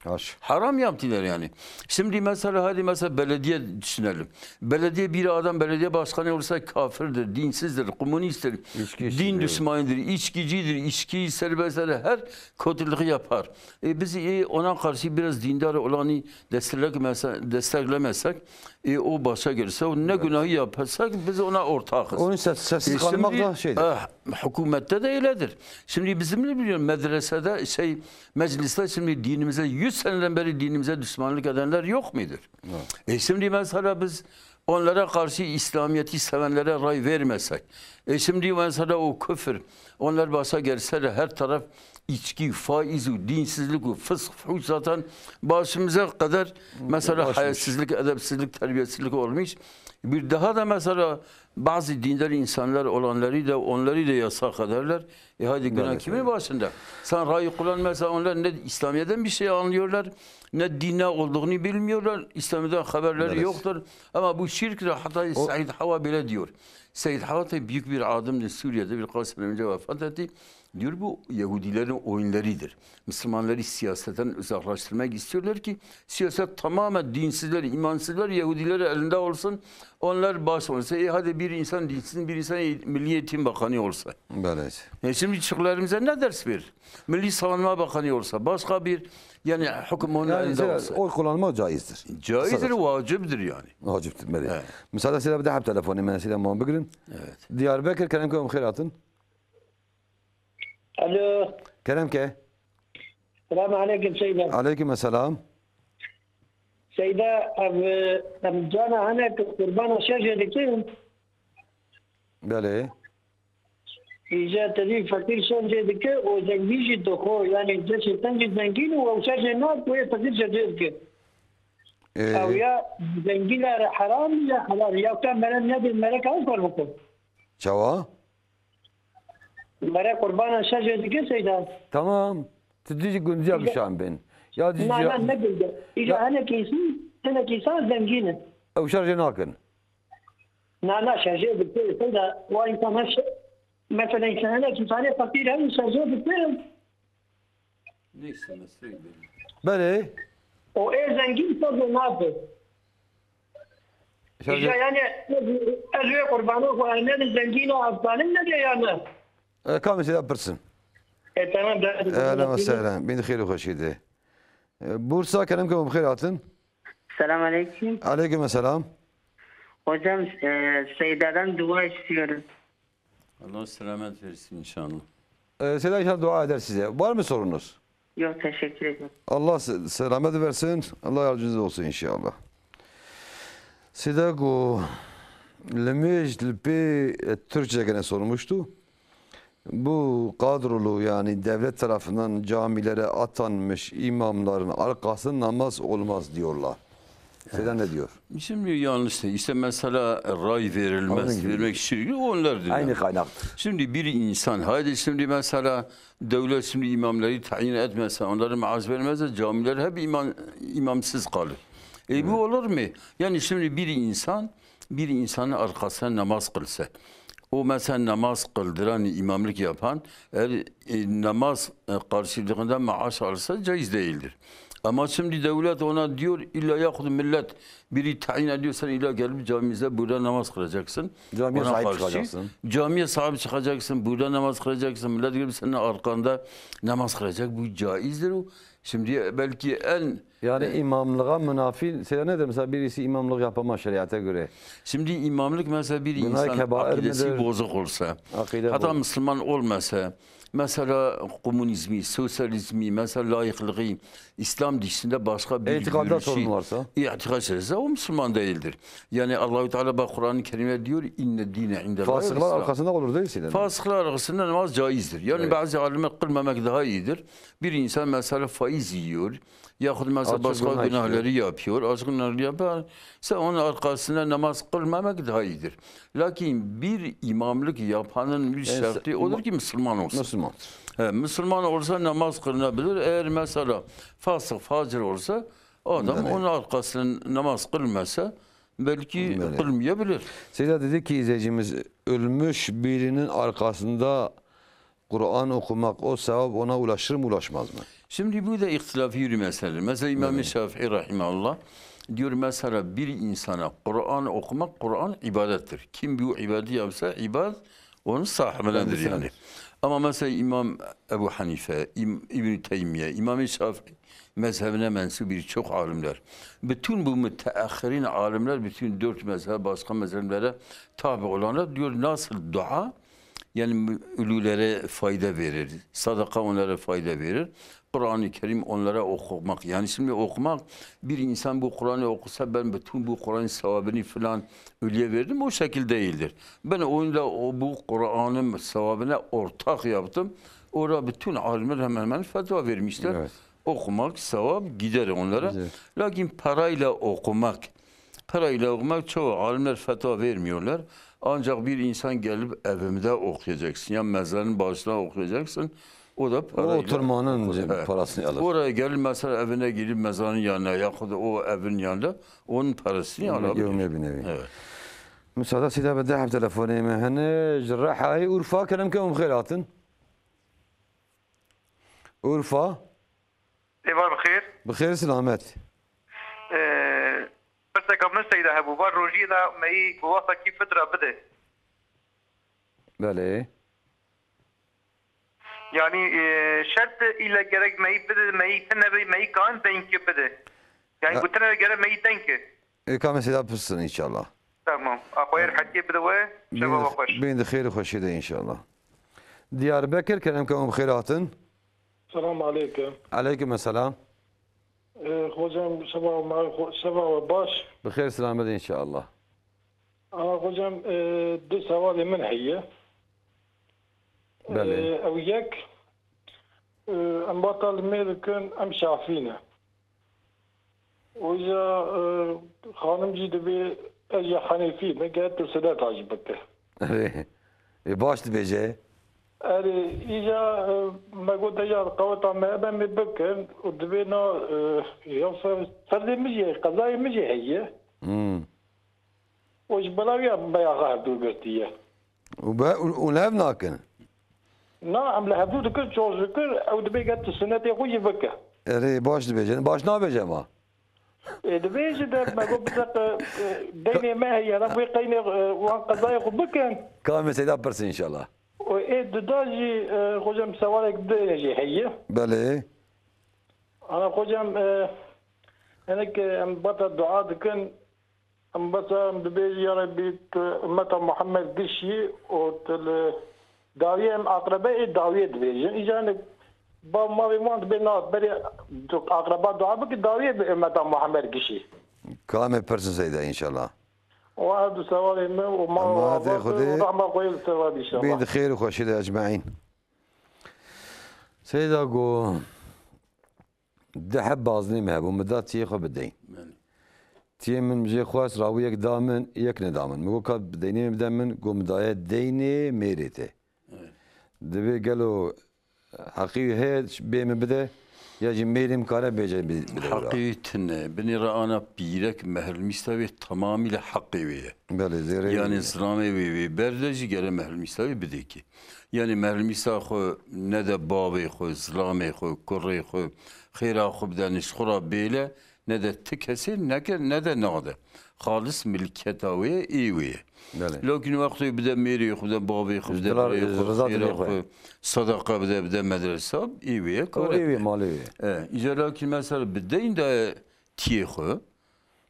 Haşa. Haram yaptılar yani. Şimdi mesela hadi mesela belediye düşünelim. Belediye bir adam belediye başkanı olsa kafirdir, dinsizdir, komünisttir, İçki din içiyor. Düşmanıdır, içkicidir, içki serbest eder, her kötülüğü yapar. E biz e, ona karşı biraz dindar olanı desteklemese-, desteklemesek, e, o başa gelirse, o ne günahı yaparsak biz ona ortakız. Onun ses-, sessiz E, kalmak şimdi, da şeydir. Eh, hükümette de öyledir. Şimdi bizim ne biliyorum medresede şey Mecliste şimdi dinimize, yüz seneden beri dinimize düşmanlık edenler yok mudur? Evet. E şimdi mesela biz onlara karşı İslamiyet'i sevenlere ray vermesek, e şimdi mesela o küfür, onlar başa gelse de her taraf içki, faiz, dinsizlik, fısk, fuhuş zaten başımıza kadar mesela Başmış. Hayasızlık, edepsizlik, terbiyesizlik olmuş. Bir daha da mesela bazı dindar insanlar olanları da onları da yasak ederler. E hadi günah Maalesef. Kimin başında? Sen rayı kullan mesela onlar ne İslamiyet'ten bir şey anlıyorlar, ne din ne olduğunu bilmiyorlar. İslamiyet'ten haberleri Maalesef. Yoktur. Ama bu şirktir. Hatta O Said Hava bile diyor. Said Hava tabii büyük bir adamdır. Suriye'de birkaç sene önce vefat etti. Diyor bu Yahudilerin oyunlarıdır. Müslümanları siyasetten uzaklaştırmak istiyorlar ki siyaset tamamen dinsizler, imansızlar, Yahudileri elinde olsun. Onlar baş olsa, e, hadi bir insan dinsiz, bir insan e-, Milli Eğitim Bakanı olsa. Belê. E, şimdi çocuklarımıza ne ders verir? Milli Savunma Bakanı olsa, başka bir yani hüküm onun Yani elinde mesela olsa. Oy kullanmak caizdir. Caizdir, Kısaca. Vaciptir yani. Vaciptir, belê. Evet. Müsaade size bir daha telefonê me, size muan bigirin. Evet. Diyarbekir, kerem ke em xêr hatin. Alo. Kerem ke. Selam aleyküm Seyda. Aleyküm selam. Seyda, ev, em cana hene ki qurbana şerjê dikin. Belê. Îca tevî fakir şerjê dike û zengî jî dixwe, yani cesê ten jî zengîn û ew şerjê nake, wê fakir şerjê dike. Ee. Ew ya zengîn re heram ya helal, ya ka mere nedê mere ka ew kar bike. Çawa? Mere qurbana şerjê dike Seyda. Tamam. Tu dijî gundiya bişan bin. Ya dijî Na, ya na, ne gundiya. Îja Ya hinekî insan, hinekî insan zengîn e. Ew şerjê nakin. Na, na, şerjê dike Seyda. Wa insan her şey. Mesela insan hinekî insanê feqîr hene şerjê dike. Neyse, mesleği belli. Belê. O ê zengîn ser de nabe. Şerjê Îja yani ez wê qurbana xwe ernedin zengîn û eftalim nede ya ne? E, kamê seyda pirsin. E, tamam, da- Ehlen ve sehlen. Bin xêr û xweşî de. E, Bursa, kerem ke bi xêr hatin. Selam aleyküm. Aleyküm selam. Hocam, e, Seyda'dan dua istiyorum. Allah selamet versin inşallah. Ee, Seyda inşallah dua eder size. Var mı sorunuz? Yok, teşekkür ederim. Allah se-, selamet versin. Allah yardımcınız olsun inşallah. Seyda ku li mêj li pê, e, Türkçe gene sormuştu. Bu kadrolu, yani devlet tarafından camilere atanmış imamların arkasında namaz olmaz diyorlar. Seyda ne diyor? Şimdi yanlış değil. İşte mesela ray verilmez, Onun gibi. vermek şirk, onlar diyor. Aynı kaynaktır. Şimdi bir insan, haydi şimdi mesela devlet şimdi imamları tayin etmese, onlara maaş vermezse camiler hep imam, imamsız kalır. E, bu Evet. olur mu? Yani şimdi bir insan, bir insanın arkasına namaz kılsa, o mesela namaz kıldıran, imamlık yapan, eğer, e, namaz, e, karşılığında maaş alsa caiz değildir. Ama şimdi devlet ona diyor, illa yahut millet biri tayin ediyor, sen illa gelip camimize burada namaz kılacaksın. Camiye Ona sahip karşı çıkacaksın. Camiye sahip çıkacaksın, burada namaz kılacaksın, millet gelip senin arkanda namaz kılacak. Bu caizdir o. Şimdi belki en Yani e, imamlığa münafil, Seyda nedir? Mesela birisi imamlık yapamaz şeriata göre. Şimdi imamlık mesela bir Günah insan kebair akidesi midir? bozuk olsa, Akide hatta bozuk. Müslüman olmasa, mesela komünizmi, sosyalizmi, mesela layıklığı, İslam dışında başka bir İtikadda görüşü, sorun varsa? itikat içerisinde o Müslüman değildir. Yani Allahü Teala bak Kur'an-ı Kerim'de diyor, inne dine indellahi Fasıklar İslam. arkasında olur değil Seyda. Fasıklar arkasında namaz caizdir. Yani Evet. bazı alimler kılmamak daha iyidir. Bir insan mesela faiz yiyor, yahut mesela Açık başka günah günahları işliyor. yapıyor, açık günahları yapıyor, sen onun arkasında namaz kılmamak daha iyidir. Lakin bir imamlık yapanın bir Yani şartı se- odur ki Müslüman olsun. Müslüman. He, Müslüman olsa namaz kılınabilir. Eğer mesela fasık, facir olsa adam Yani onun arkasında namaz kılmasa belki Yani. kılmayabilir. Seyda dedi ki izleyicimiz, ölmüş birinin arkasında Kur'an okumak, o sevap ona ulaşır mı, ulaşmaz mı? Şimdi bu da ihtilafî bir meseledir. Mesela İmam-ı Evet. Şafii rahimahullah diyor, mesela bir insana Kur'an okumak, Kur'an ibadettir. Kim bu ibadeti yapsa, ibad onun sahibinedir Kendisine. yani. Ama mesela İmam Ebu Hanife, İm-, İbn-i Teymiye, İmam-ı Şafii mezhebine mensup birçok alimler, bütün bu müteahhirin alimler, bütün dört mezhep, başka mezheplere tabi olanlar diyor, nasıl dua Yani ölülere fayda verir, sadaka onlara fayda verir. Kur'an-ı Kerim onlara okumak. Yani şimdi okumak, bir insan bu Kur'an'ı okusa ben bütün bu Kur'an'ın sevabını filan ölüye verdim, o şekil değildir. Ben onunla o, bu Kur'an'ın sevabına ortak yaptım. Orada bütün alimler hemen hemen fetva vermişler. Evet. Okumak sevap gider onlara. Güzel. Lakin parayla okumak, parayla okumak çoğu alimler fetva vermiyorlar. Ancak bir insan gelip evimde okuyacaksın. Ya mezarın başına okuyacaksın. O da O parayla. oturmanın Evet. parasını alır. Oraya gelip mesela evine girip mezarın yanına yahut da o evin yanında onun parasını Yevmiye alabilir. bir nevi. Evet. Müsaade Seyda, bi deh telefonê me hene ji Rehayê Urfa, kerem ke hûn bi xêr hatin. Urfa. Êvar bi xêr. Bi xêr selamet. Ee, pirseka min Seyda hebû. Var rojiyê de meyî ku wextekî fitra bide. Belê. Yani, e, şert île gerek meyî bide, meyî tine be, meyî kan denkî bide. Yani Ya- ku tine be gerek meyî denkî. Ê, ka me Seyda pirsin inşallah. Tamam. Axwe her hetiye bide we. Bîn Şeva di, we xweş. bîn di xêr û xweşiyê de inşallah. Diyarbekir, kerem ke hûn bi xêr hatin. Selam aleyküm. Aleyküm selam. Ee, hocam, şeva me xwe-, şeva we baş. Bi xêr selamet inşallah. Ama hocam, e, du sewalê min heye. Belê. E, ew yek, e, em bata li mêr dikin, em şafî ne. Wisa, e, xanim jî divê ez ji Henîfî me, gere tu suneta jî bike. Erê. Ê, baş dibêje. Erê, îja, e, me got, eja qeweta me hebe, em ê bikin û divê na, e, ya fer-, ferdê min jî, qezayê min jî heye. Hmm. Û ji belawiya me ya hevdû girtiye. Û be-, û, û li hev nakin? Na, em li hevdû dikin, çor dikir, ew dibê get tu sunetê xwe jî bike. Erê, baş dibêje. Baş nabêje ma? Ê, dibêje de me got bize qe-, qe-, deynê me heye, re wê qeynê, e, wan qezayê xwe bikin. Ka em ê Seyda pirsin inşallah. Û ê duda jî, e, hocam sewalek di jî heye. Belê. Ana hocam, e, Hinek em bata dua dikin, em basa em dibêjin, ya Rebbî, tu ummeta Muhammed gişî û tu li dawiyê em aqrebe ê dawiyê dibêjin. Îca hinek ba mavê wan dibê na berê tu aqreba dua bike dawiyê bi ummeta Muhammed gişî. Kamê pirsin Seyda, înşallah. Û her du sevalê me û ma Ama û hatê ava Xwedê û rehma Xwedê li ser we be, înşallah. Bîn di xêr û xweşî de ecmaîn. Seyda got, di heb baznê me hebû, min da tiyê xwe bideyn. Belê. Tiyê min jê xwest, rawî yek da min, yek neda min. Min got, ka deynê min bide min, got, min daye deynê mêrê te. Evet. Divê gelo heqî wî heye, bê min bide, ya jî mêrê min kare bêje bide wira. Heqî wî tune. Binê re ana pîrek mehrlmîsta wê temamî li heqê wê ye. Belê, zêrê Yanî wê ye. Zilamê wê wê berde jî gere mehrlmîsta wê bidê kê. Yanî mehrlmîsta xwe nede bavê xwe, zilamê xwe, kurê xwe, xêra xwe bide, ji xwe ra bêle, nede ti kesê, neke, nede nade. Xalis milketa wê ye, ê wê ye. Belê. Lakin wextê bide mêrê xwe, bide bavê xwe, Ji bide dila birê xwe, reza dilê xêra xwe. Xwe, sadaqa bide, bide medresa, ê wê ye, O kare ê wê, bide. Malê wê. E, îca lakin mesela bi deyn de tiyê xwe,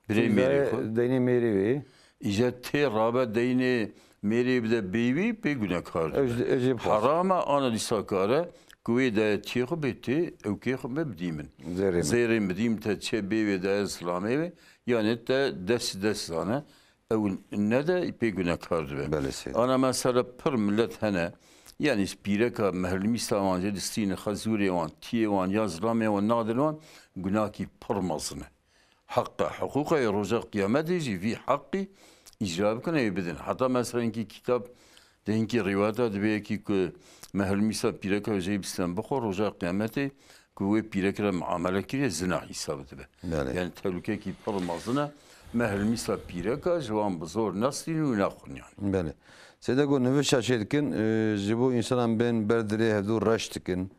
birê Îca mêrê xwe. Deynê mêrê wê. Îca tê rabe deynê mêrê bide bêwî pê gunekar dibe. Ez, ez jê bixwazim. Heram e, ana dîsa kare ku wê daye tiyê xwe bê tê, ew kê xwe me bidî min. Zêrê min. Zêrê min bidî min te çê bê wê daye zilamê wê, yanê te dest dest zane. Ew nede pê gunekar dibe. Belê seyda. Ana mesela pir millet hene, yanî pîreka mehrlmîsta wan jê distînin, xezûrê wan, tiyê wan ya zilamê wan nadin wan, gunakî pir mezin e. Heq e, hiqûq e, roja qiyametê jî vî heqî îcra bikin, ê bidin. Heta mesela hinkî kitab de hinkî rîwayeta dibe yekî ku mehrlmîsa pîreka jê bistên bixwe, roja qiyametê ku wê pîrek re muamele kiriye, zina hîsab dibe. Belê. Yanî tehlûkekî pir mezin e. Mehrlmîsa pîreka ji wan bi zor nestînin û nexwin yanî. Belê. Seyda got, nivişa çê dikin, e, ji bo însanan bên ber dilê hevdû reş dikin.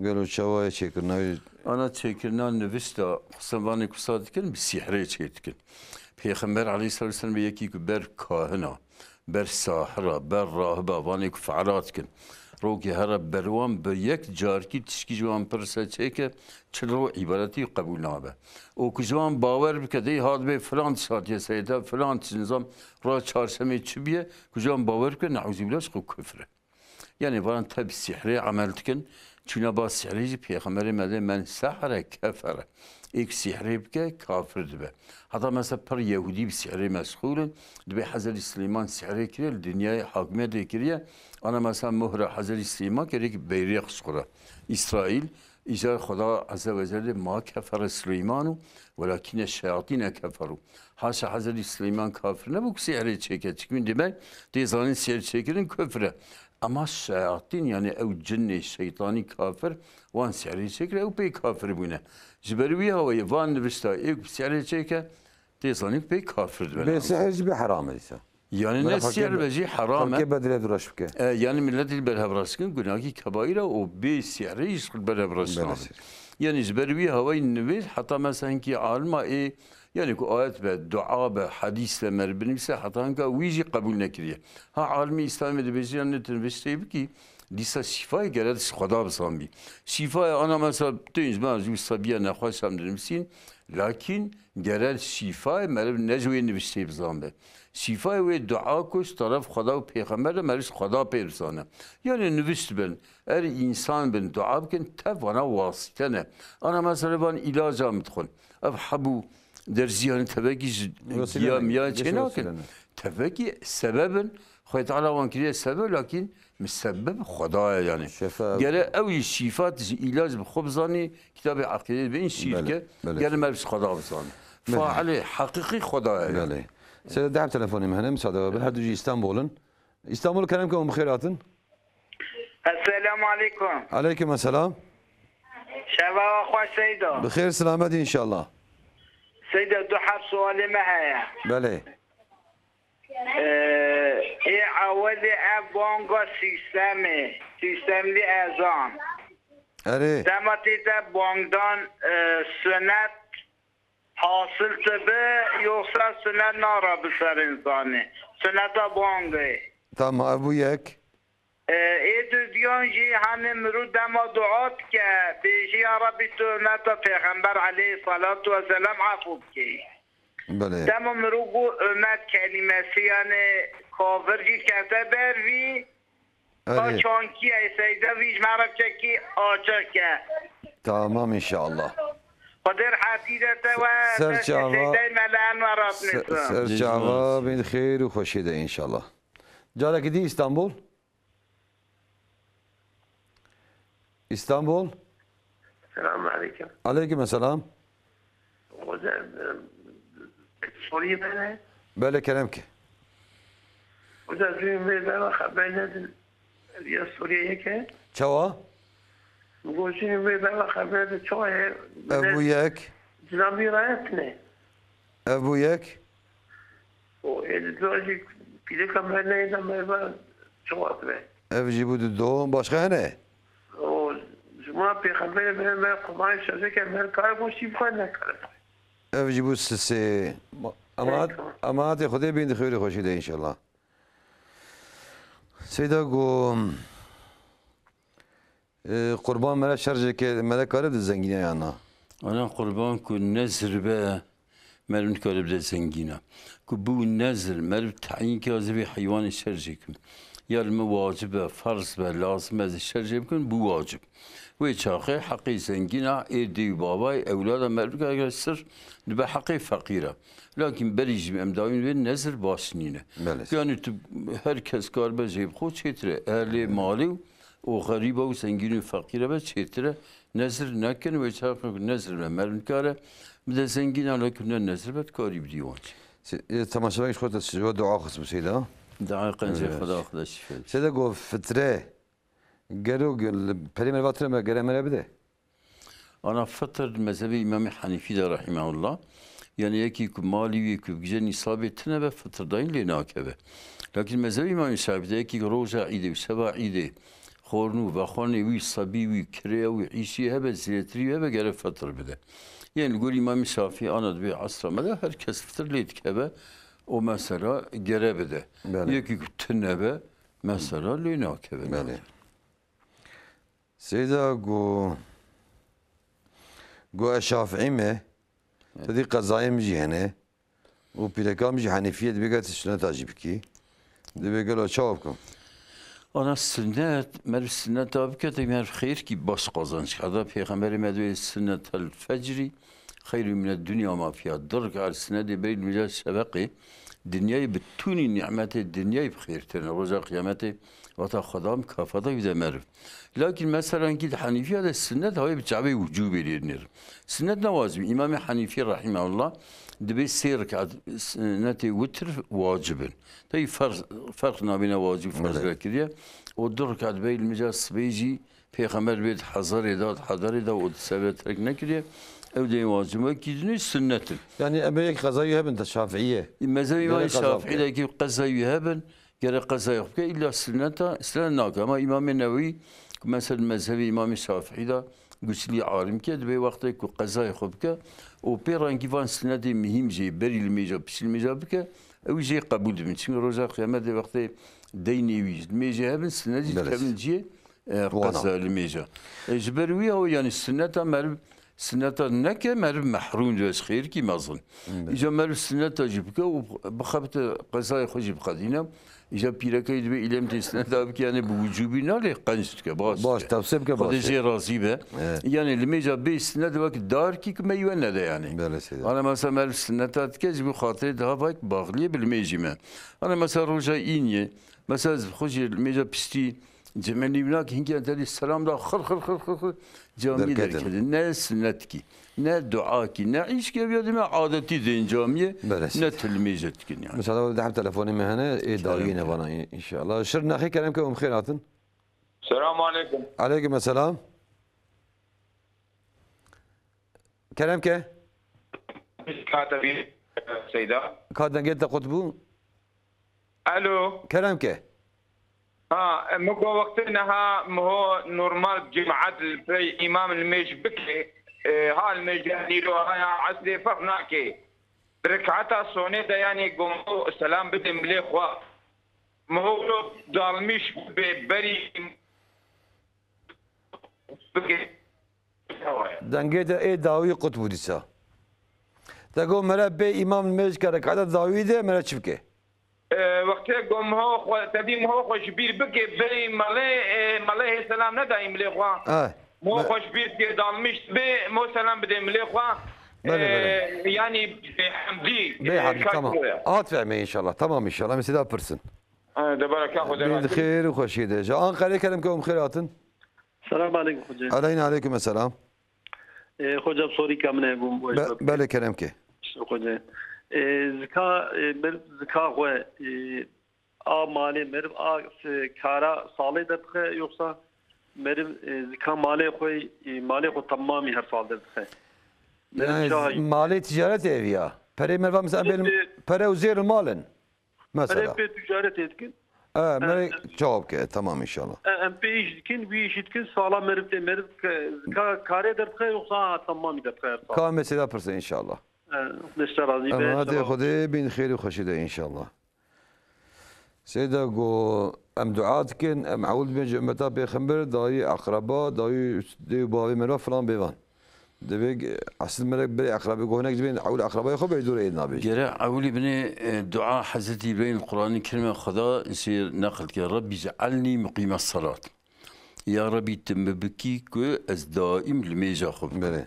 Gelo çawa ye çêkirina wî? Ana çêkirina nivişta, xisem vanê ku sa dikin, bi sîhrê çê dikin. Pêxember aleyhisselatu vesselam yekî ku ber kahina, ber sahira, ber rahiba, vanê ku fe'la dikin. Rokê here ber wan bi yek carkî tişkî ji wan pirse çêke, çil ro îbaretî qebûl nabe. Û ku ji wan bawer bike, dey hat bê filan tişt hatiye seyda, filan tişt nizam, roja çarşemê çi biye, ku ji wan bawer bike, ne'ûzîbillah, ji xwe kufr e. Yanî varan te bi sîhrê emel dikin. Çûna ba sîhrê jî Pêxemberê me dê men sehre kefere. Êk sîhrê bike kafir dibe. Heta mesela pir Yehûdî bi sîhrê meşxûl in. Dibê Hezretî Silêman sîhrê kiriye, li dinyayê hakimiyetê kiriye. Ana mesela muhra Hezretî Silêman kiriye ki beyrêx ji xwe re. Îsraîl, îcar Xweda Azze ve Celle ma kefere Silêmanu welakîne şeyatîne keferû. Haşa Hezretî Silêman kafir nebû ku sîhrê çêke. Çikî min dê me tê zanîn sîhr çêkirin kufr e. Ema şeyatîn, yanî ew cinnê şeytanî kafir, wan sîhrê çêkir, ew pê kafir bûne. Ji ber wî hawayê van nivişta ê ku sîhrê çêke, tê zanîn pê kafir dibe. Bê sîhr jî bê heram e dîsa. Yanî ne sîhr be jî heram e. Xelkê bedilê du reş bike. E, yanî milletî li ber hev reş dikin, gunahî kebaîr e û bê sîhrê jî xil ber hev reş nabe. Yanî ji ber wî hawayê nivîs, heta mesela hinkî alima ê Yanî ku ayet be, dua be, hedîs de meriv binivîse, heta hinka wî jî qebûl nekiriye. Ha alimî Îslamê dibêje, yanî tu nivişteyê bikî, dîsa şîfayê gere tu ji Xweda bizanbî. Şîfayê ana mesela tên ji me ji wî sebiya nexweş em dinivîsîn, lakîn gere şîfayê meriv ne ji wê nivişteyê bizanbe. Şîfayê wê dua ku ji teref Xweda û Pêxember de meriv ji Xweda pê bizane. Yanî nivişt bin, er însan bin, dua bikin, tev vana wasîte ne. Ana mesela van îlaca min dixwin. Ev hebû Derzî, yanî tevekî ji giya miya çê nakin. Tevekî sebeb in. Xwedê Teala wan kiriye sebeb, lakîn misebib Xweda ye yanî. Gere ew jî şîfa, tu jî îlac bi xwe bizanî, kitabê eqîdê dibê in şîrk e. Gere meriv ji Xweda bizanî. Failê heqîqî Xweda ye yanî. Belê. Seyda, deh telefonê me hene, misade we bin. Her du jî Îstanbul in. Îstanbul, kerem ke hûn bi xêr hatin. Esselamu aleykum. Aleykum esselam. Şeva we xweş Seydo. Bi xêr selamet înşallah. Seydo, du heb sualê me heye. Belê. Ee, ê ewelî ev banga sîstemê, sîstemlî ezan. Erê. Dema tê de bangdan, e, sunet hasil dibe, yoksa sunet nara bi ser însanê? Suneta bangê. Tamam, ev bû yek. E, ê dudiyan jî hani miru dema dua dike, bêjî ya Rabbî tu ümmeta Pêxember aleyhissalatu vesselam afû bikey. Belê. Dema miru gu ümmet kelimesi yani kafir jî kete ber vî, Erê. Qaçankî ey seyda vî ji me re çekî açak e. Tamam inşallah. Xwedê rehetî de te we, ser destê çava, seydayê me li Enwer se-, ser çava bin xêr û xweşî de inşallah. Carekî dî İstanbul. İstanbul. Selamun aleyküm. Aleyküm selam. Hoca, e, Suriye bene. Belê kerem ki. Hoca, dün ve bela haber nedir? Ya Suriye yeke. Çawa? Bugün şimdi ve bela haber de çoğu ev. Ev bu yek. Cenab-ı Rahmet ne? Ev bû yek. O êdî dua jî pîleka me neyda me va çawa dibe. Ev jî bû du do. Başka hene? O ji ma pêxemberê me me Qurbanê şerjeke me kar bû şî bixwe nekare. Ev jî bû sisê. Ama, evet, ama hatê Xwedê bin di xêr û xweşî de inşallah. Seyda go. E, qurban mere şerjeke mere kare bide zengîne ya na? Ana qurban ku nezir be, meriv nikare bide zengîna. Ku bû nezir, meriv teyîn ke ez vê heywanê şerjê kim. Ya li min wacib e, ferz be, lazim e ez şerjê bikim, bû wacib. Wê çaxê heqê zengîna, ê dê û bavay, ewlada meriv nikare sir, dibe heqê feqîra. Lakin berî jî em dawîn wê nezir baş nîne. Belê. Yani tu her kes karibe jê bi xwe çêtir e. Ehlê malê û û xerîba û zengîn û feqîre be çêtir e. Nezir nekin, wê çaxê ku nezir be meriv nikare bide zengîna, lê ku ne nezir be dikarî bidî wan jî. Se-, e, temaşevek ji xwe te ji we dua xist bi Seyda. Dua qencê Xweda, Xweda şîfê bide. Seyda go fitre gero ge-, li perê meriva tune me gere mere bide? Ana fitir di mezhebê Îmamê Henîfî de rahimehullah, yani yekî ku malî wî ku bigije nîsabê tune be, fitir dayîn lê nakeve. Lakin mezhebê Îmamê Şafî de yekî ku roja îdê û şeva îdê xwarin û vexwarinê wî, sebî wî, kirêya wî, îşî hebe, zêtirî hebe gere fitir bide. Yani li gor Îmamê Şafî ana dibê esra me de her kes fitir lê dikeve, o mesela gere bide. Belê. Yekî ku tune be, mesela lê nakeve. Belê. Seyda go, go ez Şafîî me, Evet. Te dî qezayê min jî hene û pîreka min jî Henîfî ye, divê gel tu suneta jî bikî. Divê gelo çawa bikim? Ana sunnet, meriv sunneta bike, te meriv xêrkî baş qazanç. Heta Pêxemberê me divê sunnetel fecrî xeyrû mine dunya ma fiha. Du rekat sunnetê berî li mîja şeveqê dinyayê bi tûnî nîmetê dinyayê bi xêrtir in. Roja qiyametê wexta Xweda mukafata wî de meriv. Lakin mesela kî di Henîfiya de sunnet hawê bi çavê wicûbê lê dinêr. Sunnet ne wacib. Îmamê Henîfî rahimehullah dibê sê rekat sunnetê witr wacib in. Tabii ferq, ferq nabêne wacib û ferz Evet. vekiriye. O du rekat bey li mîja sibê jî Pêxember bê di hezarê de, di hezarê de û di sebe terk nekiriye. Ew dê wacib wekî dinê sunnet in. Yani em ê yek qezayî hebin te Şafîî ye. Mezhebê Gerek Îmamê qeza Şafîî bike. de kî qezayî hebin. Gerek qezayê xwe bike, îlla sineta, sinet nake. Ama Îmamê Newewî, ku mesela mezhebê Îmamê Şafîî de guçlî alim ke, dibê wextê ku qezayê xwe bike, û pê rengî van sinetê mihîm jê berî li mêja, piştî li mêja bike, ew jê qebûl dibin. Çimkî roja qiyametê wextê deynê wî ji mêjê hebin, sinet jî Belê. dikevin ciyê, e, Wana. qeza li mêja. E, ji ber wî ew, yanî sineta meriv Sineta neke, meriv mehrûm dibe ji xêrkî mezin. Belê. Îca meriv sineta jî bike û bixebite qezayê xwe jî biqedîne. Îca pîrekeyî dibe îlem tê sineta bike, yani bi wicûbî nalê qenc dike. Baş Baş, dike. tevsê bike Xwedê baş. jê razî be. Evet. Yani li mêja bê sinet wek darkî ki meywe nede yani. Belê seyda. Ana mesela meriv sineta dike ji bo xatirê daha vek baxliyê bi li mêjî me. Ana mesela roja îniyê, mesela ez xwe jî li mêja piştî Cemê nîvnak hinkî entelî selam da xir xir xir xir xir camiyê Derketin. derketin. Ne sinnetkî, ne duakî, ne îşkê ya dime adetî dên camiyê, Belê. ne tilmêje dikin yani. Mesela de hem telefonê me hene, ê Kerem dawiyê ke. nevana in-, inşallah. Şir nexê kerem ke um xêr hatin. Selamun aleyküm. Aleyküm selam. Kerem ke. Kate bir Seyda. Ka dengê te qut bû. Alo. Kerem ke. Ha, min got wextê niha miho normal cemaet li pey îmam li mêj bike, e, ha li mêj de nîro haya esrê ferq nake. Bi rekata sonê de yanî gomo selam bide milê xwe. Mihowlo dalmîş bê berî bike. Dengê te ê dawî qut bû dîsa. Te got mere bê îmam li mêj ke rekata dawî de mere çi bike? Wextê ku miho xwe, tevî miho xwe ji bîr bike, berî malê, e, malê hê selam nedayî milê xwe. Ay. Miho xwe ji bîr bike, dalmîş bê, miho selam bidê milê xwe. Belê, belê. E, yanî bêhemdî, Bê e, hemdî, şaş tamam. Bûye. Hat fehmê inşallah. Tamam inşallah. Mesela pirsin. E, de baraka xwe de Bê razî. Xêr û xweşiyê de. Ji Anqerê kerem ke em xêr hatin. Selam aleykum hoca. Aleyna aleykum selam. E, hoca sorîka min heye bûm. Be, belê kerem ke. Hoca. E, zika, e, meriv zika xwe, e, a malê meriv a, e, kara salê derdixe yoksa meriv, e, zika malê xwe, e, malê xwe temamî her sal derdixe? Meriv Yani çawa? Malê ticaret ev ya. Perê merva mesela Meriv, e, pere û zêr mal in. Mesela. Erê pê ticaretê dikin. E, merê cevap ke, tamam inşallah. E, em pê iş dikin, wî işî dikin, sala meriv tê meriv ke, ka, karê derdixe yoksa ha tamamî derdixe her sal? Ka mesela pirse inşallah. E, Xwedê ji te razî be. Emanetê Xwedê bin xêr û xweşî de inşallah. Seyda go em dua dikin, em ewil dibin ji ummeta pêxember, dayî eqreba, dayî dê û bavê meriva filan bêvan. Divê esil merek berê eqrabê gonek dibên ewil eqrabayê xwe berê dûr êd nabêj. Gere ewilî binê e, dua Hezretî Îbrahîm Quranî Kerîmê Xweda jê neqil dike, Rebbî ce'elnî muqîme selat. Ya Rebbî tu min bikî ku ez daîm li mêja xwe bikim. Belê.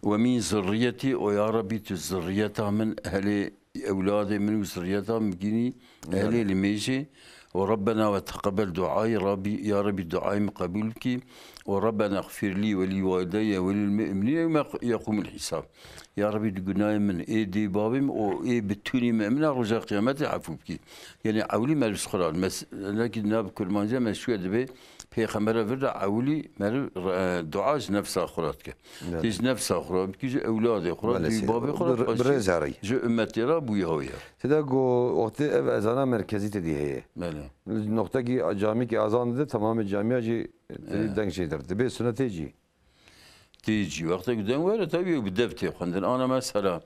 We mîn zirriyetî û ya Rebbî tu zirriyeta min ehlê ewladê min û zirriyeta min bigînî ehlê li mêjê. Û Rebbena ve teqebel duayî, Rabbî, ya Rebbî duayê min qebûl bikî. Û Rebbena xfirlî ve lî walideyye ve lil mu'minîne yewme yeqûmul hîsab. Ya Rebbî di gunahê min, ê dê bavê min û ê bitûnî mu'mina roja qiyametê efû bikî. Yanî ewlî meriv ji xwe re, mes-, nekî nav kurmanciya meşhûr e dibê, Pêxembera vir de ewilî meriv re-, dua ji nefsa xwe re dike. Belê. Tê ji nefsa xwe re bikî, ji ewladê xwe re, Belê, dê seyda. Babê xwe re, Bi, bi rêz herî. Ji ummetê re bûye hoye. Seyda go wextê ev ezana merkezî tedî heye. Belê. Noqtekî camîkî azan dide, temamê camiya jî tedî Evet. deng jê der. Dibê sunetê jî. Tê jî. Wextek deng were, tabii bi dev tê xwendin. Ana mesela,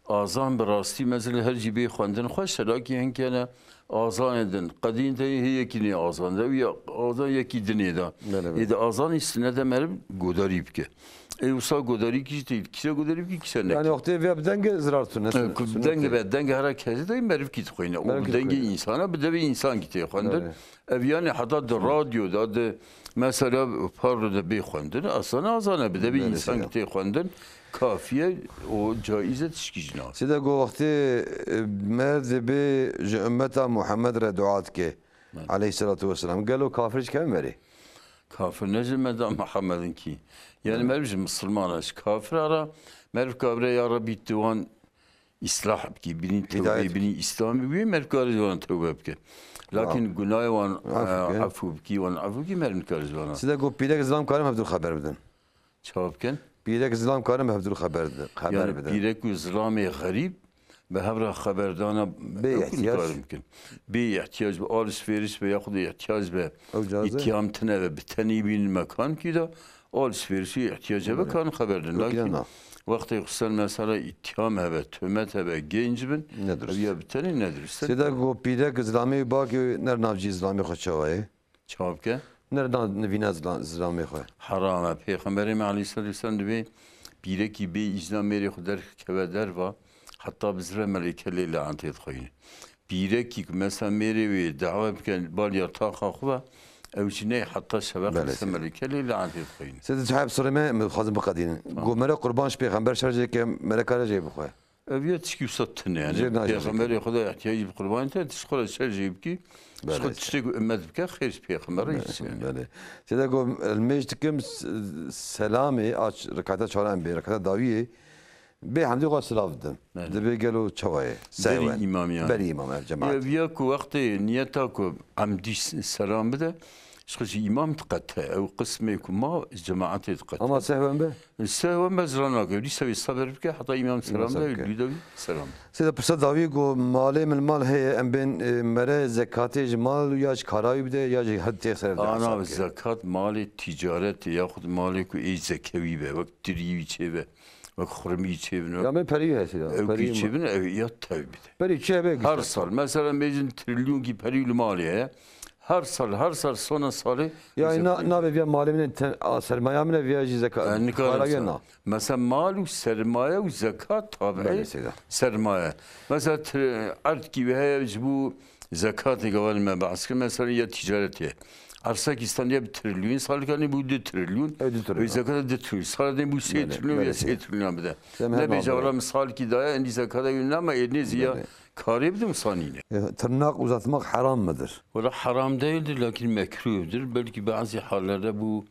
Azan bi rastî mezin her cî bê xwendin xweş e, lakî hinkene azanê din qedîn de hê yekî nê azan de, ya azan yekî dinê de. Belê, belê. Ê de azanî sine de meriv godarî bike. Ê wisa godarî kî jî tê, kîse godarî bike, kîse neke. Yani wextê vê bi dengê zirar tu ne Ee, sine, ku sine dengê tê. Be, dengê hera kesî de meriv kî dixwîne. Û Meriv bi kî dengê dixwîne. Însana, bi devê însan kî tê xwendin. Belê. Ev yani heta di radyo de, di mesela parlo de bê xwendin, aslana azane bi devê Belê, însan seyda. Ki tê xwendin, kafiye û caiz e, tişkî jî nas. Seyda go wextê, e, me dibê ji ummeta Muhammed re dua dike, Belê. Aleyhisselatu vesselam. Gelo kafir ji kevin berê? Kafir ne ji ummeta Muhammedin kî. Yani Belê. Meriv ji misilmana, ji kafira re, meriv kabire ya Rebî tu wan îslah bikî, binî Hidayet. Tewbê, binî Îslamê wî, meriv kare ji wan tewbe bike. Lakin Wow. Gunahê wan, Afû e, bike. Efû bikî, wan efû bikî, meriv nikare ji wan. Seyda go pîrek zilam karin hevdû xeber bidin. Çawa bikin? Pîrek zilam karin bi hevdû xeber di-, xeber Yani bidin. Pîrek û zilamê xerîb bi hev re xeberdana Bê ew ihtiyac. Nikarin bikin. Bê ihtiyac be, alişveriş be, yaxud ihtiyac be, Ew caze? Îtiyam tine be, bi tenî bînin mekan kî de, alişverişî ihtiyac hebe, Belê. Karin xeber din. Wekî Lakin na. Wextê xusûsen mesela îtiyam hebe, tomet hebe, genc bin, Ne durust. Ev ya bi tenê ne durust e. Seyda go pîrek zilamê û bakê ner navcî zilamê xwe çawa ye? Çawa bike? Ner nav nivîna zila-, zilamê xwe. Heram e. Pêxemberê me aleyhisselatu vesselam dibê pîrekî bê îzna mêrê xwe derkeve derva, heta bizire melêke lê lanetê dixweyne. Pîrekî ku mesela mêrê wê dawa bike bal ya taxa xwe ve, ew jî ney heta şeveq Belê, bise seyda. Melêke lê lanetê dixweyne. Seyda Cihayb Sirê me, em dixwazin biqedînin. Tamam. Go mere qurban ji pêxember şer jê ke mere kare jê bixwe. Ev ya tişkî wisa tune yani. Jê nacizî Pêxemberê kir. Xweda ihtiyacî bi qurbanê te, tişt xwe re şer jê bikî, Belê, tişt xwe seyda. Tiştê ku ummet bike xêr ji pêxembera Belê, hîs yani. Belê. Seyda go, em mêj dikim s-, selamê aç rekata çaran bê, rekata dawiyê. Bê hemdî xwe silav didim. Belê. Dibê gelo çawa ye? Sehwen. Berî îmam yani. Berî îmam, ev cemaat. Ya viya ku wextê niyeta ku emdî s-, selam bide, ji xwe jî îmam diqete. Ew qismê ku ma cemaatê diqete. Ama sehwen be? Sehwen be zira nake. Dîsa wê seber bike heta îmam selam Seber de, bike. Dû de wî selam. Seyda pirsa dawî ku malê min mal heye, em bên, e, mere zekatê ji mal ya ji kara wî bide ya ji hel tê serê de Ana hesab ke. Zekat malê ticaretê yaxud malê ku ê zekewî be, wek tirî wî çê be. Wek xurmî çêbin. Ya me perî hesî ya. Ew kî çêbin, ew ya tev bide. Perî çê be. Her sal, mesela, mêjin trilyonkî perî li malê heye. Her sal, her sal sona salê. Ya na, navê viya malê min te-, a, sermaya min e, viya jî zeka-, e, nikare para ye na. Mesela mal û sermaye û zekat tabiî sermaye. Mesela erdkî ve heye ji bo zekatê gavan me behs kir. Mesela ya ticaretê. Arsa kî standiya bi trilyon, salikanê bû du trilyon. Ew du trilyon. Wê zekata du trilyon. Sala dê bû sê trilyon ya sê trilyon bide. Ne bêje wala min salkî daye, endî zekata wî nama ê nêzî ya karê bidim sanîne. E, tırnak uzatmak haram mıdır? Wala haram değildir, lakin mekruhdir. Belki bazı hallerde bu,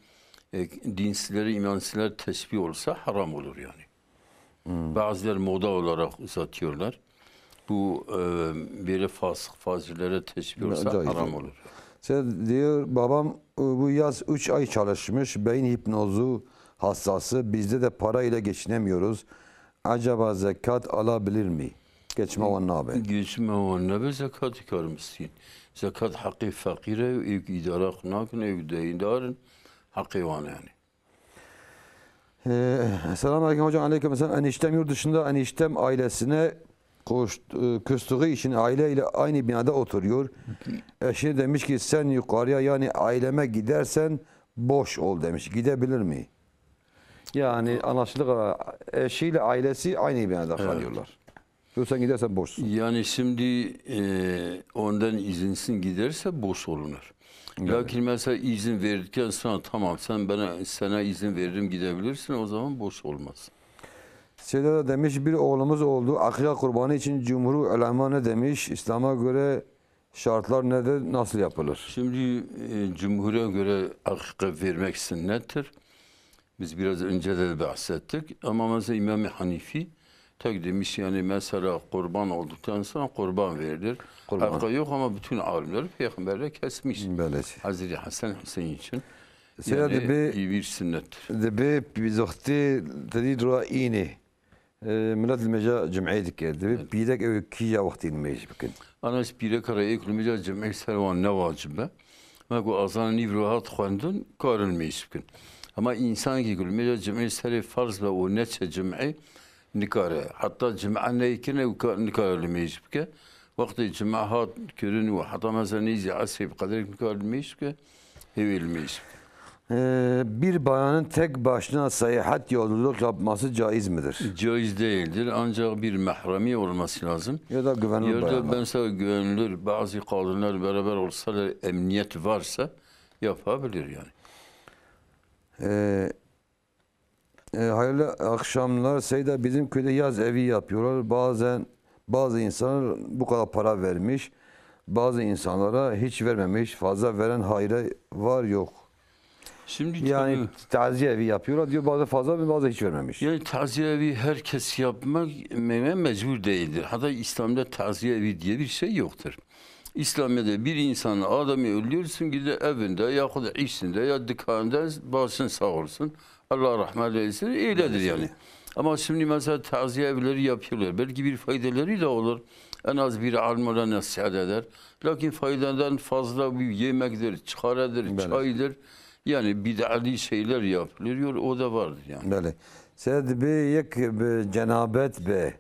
e, dinsizlere, imansızlara tesbih olsa haram olur yani. Bazıları moda olarak uzatıyorlar. Bu, e, böyle fasık, fazilere tesbih olsa haram olur. Sen diyor, babam, e, bu yaz üç ay çalışmış, beyin hipnozu hastası, bizde de para ile geçinemiyoruz. Acaba zekat alabilir mi? Geçme wan nabe. Geçme wan nabe, zekat kar miskin. Zekat haqqê feqîr e, êk îdara xwe nakin, êk deyndar in, haqqê wan e yani. Ee, Selamun aleyküm hocam. Aleyküm selam. Eniştem yurt dışında, eniştem ailesine koş-, e, küstüğü için aileyle aynı binada oturuyor. Eşine demiş ki, "Sen yukarıya, yani aileme gidersen boş ol," demiş. Gidebilir mi? Yani anlaşıldığı eşiyle ailesi aynı binada kalıyorlar. Yoksa gidersen boşsun. Yani şimdi, e, ondan izinsiz giderse boş olunur. Evet. Lakin mesela izin verdikten sonra, "Tamam, sen bana, sana izin verdim, gidebilirsin," o zaman boş olmaz. Seyda da demiş, "Bir oğlumuz oldu. Akika kurbanı için cumhur ulema ne demiş? İslam'a göre şartlar nedir? Nasıl yapılır?" Şimdi, e, cumhura göre akika vermek sünnettir. Biz biraz önce de bahsettik. Ama mesela İmam-ı Hanifi tek demiş, yani mesela kurban olduktan sonra kurban verilir. Kurban. Akika yok ama bütün alimler peygamberle kesmiş. Hazreti Hasan Hüseyin için. Seyda yani dibe, bir sünnettir. Dibe bi zoxtê tedî dura înê. E, millet li mêja cum'ê dike. Dibe pîrek ew kîja wextî nimêj bikin. Ana ji pîreka re êk li mêja cum'ê ser wan ne wacib be. Me ku azan nîv re hat xwendin, karin nimêj bikin. Ama însanekî ku li mêja cum'ê serê farz be û neçe cum'ê, nikare. Heta cum'a neyê kirine û ka-, nikare nimêj bike. Wextê cum'a hat kirin û heta mesela nêzî esrê bi qederek nikare nimêj bike, hêvî nimêj bike. Ee, bir bayanın tek başına seyahat yolculuk yapması caiz midir? Caiz değildir. Ancak bir mahremi olması lazım. Ya da güvenli bir bayan. Ya da mesela güvenilir bazı kadınlar beraber olsalar, emniyet varsa yapabilir yani. Ee, e, hayırlı akşamlar. Seyda, bizim köyde yaz evi yapıyorlar. Bazen bazı insanlar bu kadar para vermiş. Bazı insanlara hiç vermemiş. Fazla veren hayra var yok. Şimdi yani tabii, taziye evi yapıyorlar diyor, bazı fazla ve bazı hiç vermemiş. Yani taziye evi herkes yapmak me-, mecbur değildir. Hatta İslam'da taziye evi diye bir şey yoktur. İslamiyet'te bir insan, adamı öldürürsün, gider evinde yahut işinde ya dükkanında, başın sağ olsun, Allah rahmet eylesin, öyledir yani. Ama şimdi mesela taziye evleri yapıyorlar. Belki bir faydaları da olur. En az bir alim ona nasihat eder. Lakin faydadan fazla bir yemektir, çiqaredir, çaydır. Yani bid'ali şeyler yapılıyor, o da vardır yani. Belê. Seyda, dibê yek bi cenabet be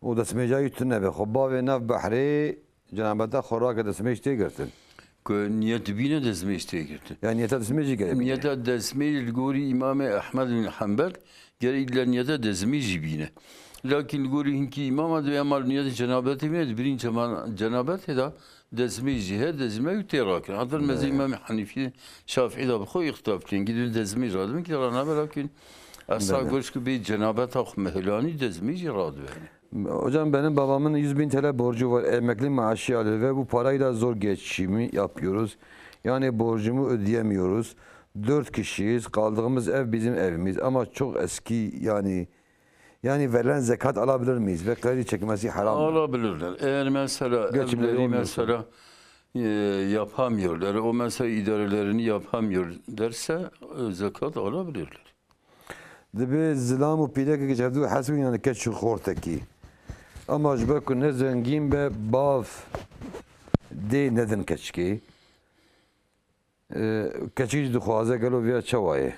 û destmêja wî tune be, xwe bavê nav behrê cenabeta xwe rake, destmêj tê girtin. Ku niyet bîne destmêj tê girtin. Ya niyeta destmêjî gerek bîne. Niyeta destmêj li gorî Îmamê Ehmed bin Hanbel gerek îdî niyeta destmêjî bîne. Lakin li gorî hinkî îmama divê ema li niyetê cenabetê bîne, di birîn cema-, cenabetê de destmêjî heye, destmêj tê rakirin. Heta li mezhebê Îmamê Hanîfî, Şafîî de bi xwe îxtilaf kirin. Gidin destmêj radibin, ki ranabe, lakin esas goş ku bê cenabeta xwe mehilanî destmêjî radibe. Hocam, benim babamın yüz bin T L borcu var. Emekli maaşı alıyor ve bu parayla zor geçimi yapıyoruz. Yani borcumu ödeyemiyoruz. Dört kişiyiz. Kaldığımız ev bizim evimiz. Ama çok eski, yani, yani verilen zekat alabilir miyiz? Ve kredi çekilmesi haram mı? Alabilirler. Eğer mesela evleri mesela, e, yapamıyorlar, o mesela idarelerini yapamıyor derse, e, zekat alabilirler. Dibe zilam û pîrekekî ji hevdû hez bin, yani keç û xortekî. Ama ji ber ku ne zengîn be, bav dê nedin keçikê. Ee, keçik jî dixwaze, gelo viya çawa ye?